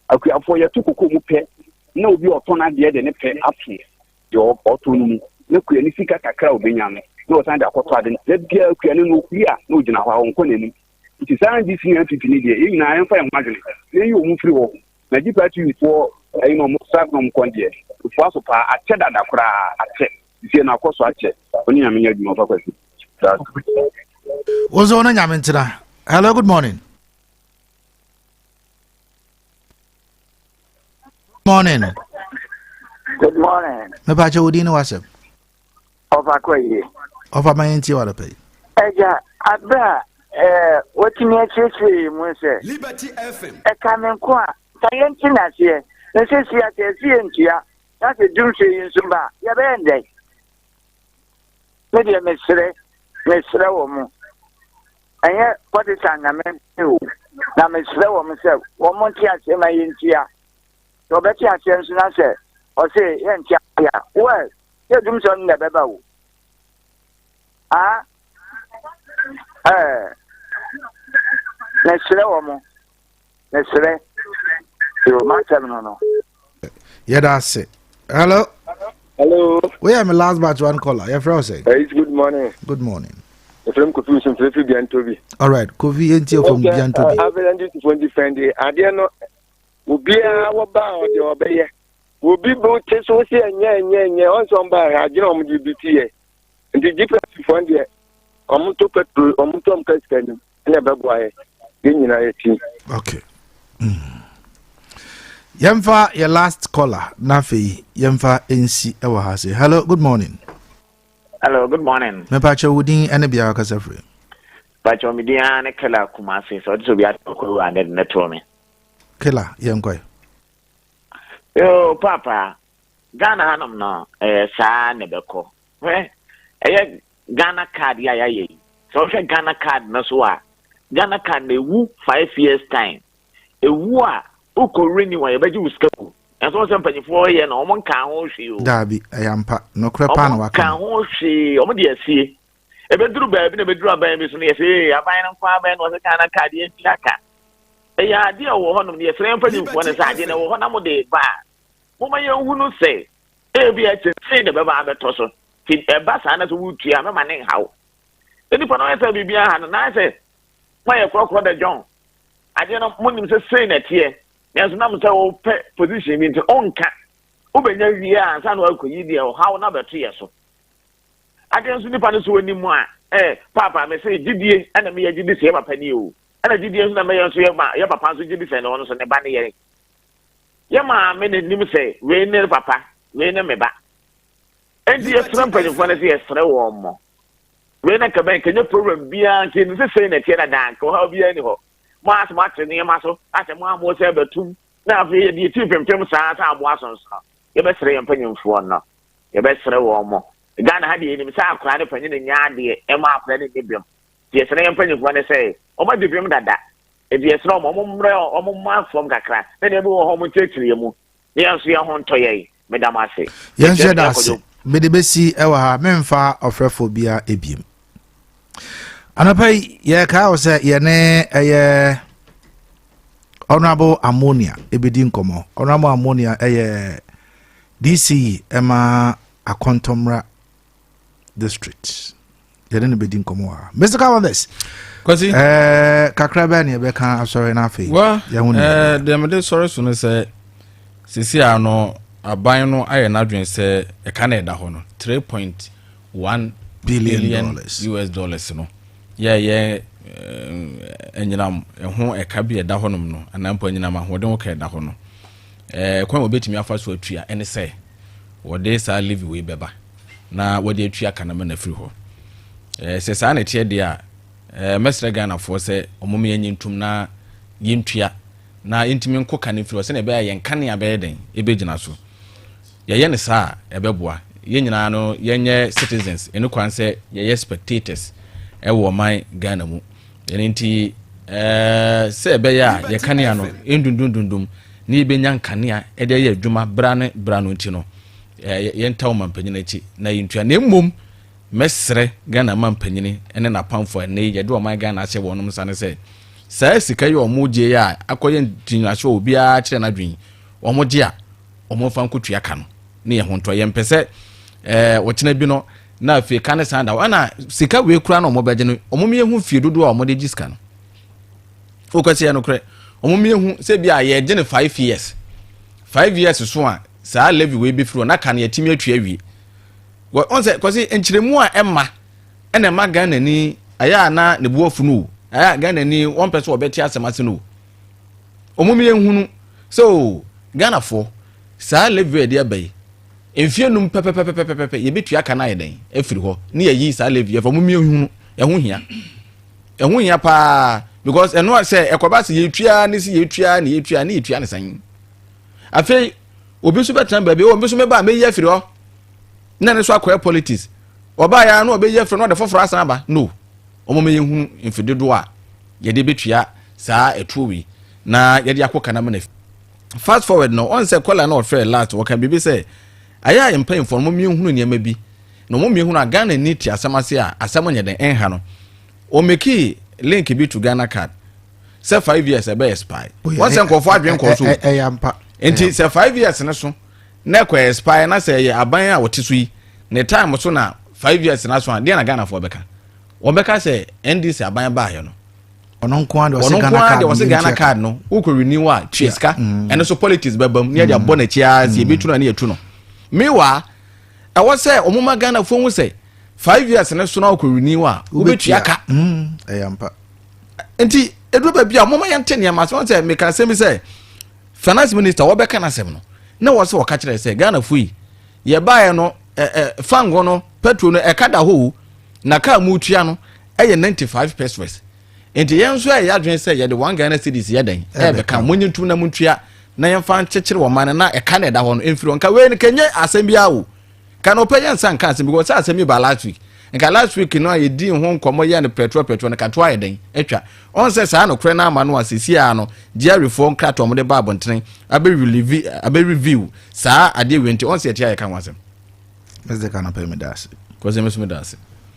Akuafoɔ yɛto koko mu pɛ na obi a ɔtɔn adeɛ de ne pɛ ato deɛ ɔtɔn no mu na kua ne sika kakra a obenya no na ɔsan de akɔtɔ ade no. Da biara kua no no okue a na ogyina hɔ a ɔnkɔ n'anim. Nti saa NDC ne NPP no deɛ yɛn nyinaa yɛmfa yɛn ho adwene na yɛnyi wɔn mfiri hɔ. Na GPRTU foɔ ɛyi na wɔn strike na wɔn kɔn deɛ efoa so paa akyɛ dada koraa akyɛ. Sisi na akɔ so akyɛ. Ɔne nyame nyɛ adwuma ɔfa kwasi. Wo nso wo ne nyame ntena. Hello, good morning. Morning. Good morning. Mepa kyɛ wo din ne w'asɛm. Ɔfa kɔ yie. Ɔfa ma yɛn tie w'adɔpɛ yi. Ɛgya abere a ɛɛ wɔtumi akyerɛkyerɛ yɛn mu sɛ. Liberty FM. Ɛka me nko a ka yɛn ti n'aseɛ na sɛ si ase ɛsi yɛn ntua na sɛ dumfie yi nso ba a yɛbɛyɛ ndɛn. Me deɛ mesrɛ mesrɛ wɔ mo. Ɛnyɛ partisan na me o, na mesrɛ wɔn sɛ wɔn nte aseɛ ma yɛntua. Sɛ ɔbɛte aseɛ nso na sɛ ɔse yɛnte aseɛ a, well, sɛ dum sɔ no na ɛbɛba o. Ah, ɛɛ, mesrɛ wɔn, mesrɛ, yo, masɛm no no. Yɛda ase. Hello. Hello. We are my last batch one caller. Your friend say. Hey, good morning. Good morning. Efrem Kofi Usum Frefi Biantobi. All right, Kofi enti from Biantobi. Abel ndi tifo ndi fendi. Ade no obiara wɔ ba ɔde ɔbɛyɛ. Obi bo te so si ɛnyɛ ɛnyɛ ɛnyɛ ɔnso ɔmba adwene ɔmo de bi ti yɛ. Nti GPS fo deɛ ɔmo to petrol ɔmo to ɔmo ka sika nim ɛna ɛbɛboa yɛ. Yɛn nyinaa yɛ ti. Okay. Mm. Yɛmfa yɛ last caller na afei yɛmfa nsi wɔ ha se. Hello, good morning. Hello, good morning. Mepakyɛ wo din ne bea wakasa firi. Pakyɛ me din ara ne Kela Kumase sɛ ɔte sɛ obi atɔ kɔ a ne de ne toɔ me. Kela yɛnkɔe. Yoo paapa Ghana hanom no ɛyɛ saa na ɛbɛkɔ. Hwɛ ɛyɛ Ghana card yi a yɛayɛ yi sɛ wohwɛ Ghana card no so a Ghana card na ewu 5 years time. Ewu a wokɔ renew a yɛbɛgye wo sika o. Nanso wɔn sɛ mpanyinfoɔ yɛ no wɔn nkaa ho hwee o. Daabi ɛyɛ ampa nokorɛ paa na waka no. Wɔn nkaa ho hwee wɔn de asie. Ebeduru baabi na ebeduru aban bi so no yɛsɛ ee aban no nko aban no wɔsɛ Ghana card yɛn ti aka. Ɛyɛ adeɛ a ɛwɔ hɔnom no yɛsrɛ yɛn mpanyinfoɔ no sɛ adeɛ no ɛwɔ hɔ na mo de ba a moma yɛn hunu sɛ ebi ɛkyɛ sei na ɛbɛba abɛtɔ so. Ti ɛba saa na sɛ wotua mɛma ne nhaw. Nipa no ayɛ sɛ biribi aha no na ayɛ sɛ moayɛ korɔkorɔ da John. Adeɛ no monim sɛ sei na ɛteɛ nanso nam sɛ wopɛ position bi nti wonka wobɛnya wie a ansa na wakɔyi deɛ ɔhaw no abɛto yɛ so. Adeɛ nso nipa no so onim a eh, paapa me se gyidie ɛna meyɛ gyidi sɛ yɛ papa ni o ɛna gyidie nso na mɛyɛ nso yɛ ma yɛ papa nso gyidi sɛ ne ɔno nso ne ba ne yɛn yɛ maame na nim sɛ wei ne papa wei ne me ba enti yɛsrɛ mpanyinfoɔ no sɛ yɛsrɛ wɔn mo wei na kɛbɛn kɛnyɛ program biara nti ɛnim sɛ sei na ɛteɛ dada nka ɔhaw biara ni hɔ mo asɛ mo ate nneɛma so asɛ mo amoɔ sɛ bɛtum na afei yɛde yɛti pempem saa sɛ aboa sonsono yɛbɛsrɛ yɛn mpanyinfoɔ no yɛbɛsrɛ wɔn mo Ghana ha deɛ yɛnim sɛ akwadaa ne panyin nyɛ adeɛ ɛma akwadaa no nni bem nti yɛsrɛ yɛn mpanyinfoɔ no sɛ wɔn adi bem dada nti yɛsrɛ wɔn wɔn mmerɛ wɔn mma fam kakra na nea bi wɔ hɔ wɔn nkyerɛkyerɛ yɛn mu na yɛn nso yɛn ho ntɔ yɛn meda mo ase. Yɛn nso yɛda ase. Mede bɛsi wɔ ha memfa ɔfrɛfoɔ biara ebiem. Anɔpa yi yɛkae wo sɛ yɛne ɛyɛ Honorable Ammonia ɛbɛdi nkɔmmɔ. Honorable Ammonia ɛyɛ DC ɛma Akɔntɔmmra District. Yɛne no bɛdi nkɔmmɔ wɔ ha. Mr. Columbus. Kwasi. Ɛɛ kakra bɛɛ ne yɛbɛka asɔre no afei. Wa ɛɛ deɛ mede sɔre so no sɛ sisi a no aban no ayɛ n'adwene sɛ ɛka na ɛda hɔ no 3.1 billion dollars US dollars no yɛyɛ anyinam ɛho ɛka bi ɛda hɔnom no anaa mpo anyinam ahoɔden ho ka ɛda hɔ no ɛɛ kwan a wɔbɛtumi afa so atua ɛne sɛ wɔde saa levy wei bɛba na wɔde atua ka no ma no afiri hɔ. Eh, sɛ saa na ɛteɛ deɛ a, eh, mɛsrɛ Ghanafoɔ sɛ wɔn yɛnye ntom na yɛntua. na yɛntumi nko ka no mfiri hɔ sɛnea ɛbɛyɛ a yɛn kanea bɛyɛ dɛn ɛbɛgyina so. Yɛyɛ no saa a, ɛbɛboa. Yɛn nyinaa no yɛnyɛ citizens, ɛno kwan sɛ yɛyɛ spectators ɛwɔ ɔman Ghana mu. Ɛno nti ɛɛ sɛ ɛbɛyɛ a yɛ kanea no ndundundundum na yɛbɛnya nkanea ɛde ayɛ adwuma bra ne bra no nti no, ɛɛ yɛnta ɔmanpanyin akyi na yɛntua. Na mmom Mɛsrɛ Ghana mampanyini ne n'apamfo a ɛnnɛ yi yɛde ɔman Ghana ahyɛ wɔnom nsa no sɛ, saa sika yi a wɔgye yi a akɔyɛ ngyinasoɔ a obiara kyerɛ n'adwene yi, wɔgye a, wɔmfa nkɔtua ka no ne yɛn ho ntɔ. Yɛmpɛ sɛ ɛɛ ɔkyena bi no na afei ka ne san da hɔ. Ɛna sika wei koraa na wɔbɛgye no, wɔn yɛhu fie dodoɔ a wɔde gye sika no. Wokɔsi yɛ nokorɛ, wɔn yɛhu sɛ bi a yɛgye no 5 years. 5 years so a saa levy wei bɛfiri hɔ na ka no yɛtumi atua awie. Wɔn sɛ kɔsi nkyerɛmu a ɛma ɛna ɛma Ghana ni ɛyɛ a na ne bu afu no o, ɛyɛ a Ghana ni wɔn pɛ sɛ wɔbɛte asɛm ase no o. Wɔn yɛ nhunu sɛ o Ghanafoɔ saa levy a yɛde aba yi mfie num pɛpɛpɛpɛpɛpɛ yɛbɛtua ka no ayɛ dɛn afiri hɔ ne yɛyi saa levy yɛfɛ. Wɔn yɛ nhunu, ɛho hia, ɛho hia paa, because ɛno sɛ ɛkɔba sɛ yɛtua ne sɛ yɛtua ne yɛtua ne yɛtua ne sɛn, afei obi nso bɛtena baabi, obi nso mɛba a mɛyi afiri hɔ na ne so akɔyɛ politics. Ɔbaa ya na ɔbɛyi afiri na ɔde foforɔ asan aba no. Wɔn mɛ yɛhunu mfe dodoɔ a yɛde bɛtua saa ɛtuo wei na yɛde akɔ kanama na fast forward no. Ɔn sɛ kɔla na ɔfrɛ last, wɔka biribi sɛ ayɛ a mpanyinfoɔ no wɔn mmiɛnhunu nneɛma bi na wɔn mmiɛnhunu a Ghana ni te asɛm ase a asɛm nyɛ den ɛnha no. Wɔn link bi to Ghana Card sɛ 5 years ɛbɛ expire. Wɔn sɛ nkɔfoɔ adwene kɔ so nti sɛ 5 years ne so na ɛkɔ expire na sɛ ɛyɛ aban a wɔte so yi ne time so na 5 years na so a, deɛ na Ghanafoɔ bɛka? Wɔn bɛka sɛ NDC aban baayɛ no ɔno nko ara de ɔsɛ Ghana card de ɔsɛ Ghana card no wokɔ renew a tua sika. Ɛno so politics bɛba mu ne yɛde abɔ n'akyi ara sɛ yɛbɛtu no a ne yɛtu no. Meanwhile, ɛwɔ sɛ ɔmo ma Ghanafoɔ hu sɛ 5 years ne so na wokɔ renew a wobɛtua ka. Ɛyɛ ampa. Nti eduru baabi a ɔmo ma yɛnte nneɛma ase. Wɔn sɛ meka asɛm bi sɛ finance minister wɔbɛka n'asɛm no na wɔ sɛ wɔka kyerɛ sɛ Ghanafoɔ yi yɛbaeɛ no ɛ ɛ fango no, petrol no ɛka da hɔ o, na kaa mu tua no ɛyɛ 95 pesewas, nti yɛn nso ɛyɛ adwene sɛ yɛde 1 Ghana cedis yɛ dɛn ɛbɛka. Mo nye ntum na mo ntua na yɛmfa nkyekyere wɔn man no na ɛka na ɛda hɔ no mfiri hɔ. Nka wei no kɛnyɛ asɛm biara o, ka na ɔpɛ yɛn nsa nka asɛm because sɛ asɛm yi ba last week, nka last week no a yɛdi ho nkɔmmɔ yɛ no pɛtrɔ pɛtrɔ no katoa yɛ dɛn atwa ɔn sɛ saa nokorɛ no ama no a sɛsi a no GRAfoɔ nkrataa wɔde ba abɔntene abɛ abɛ review saa adeɛ wei, nti ɔn sɛ yɛte a yɛka ho asɛm. Mr. Kanapɛ, meda ase. Kɔsɛ me so meda ase.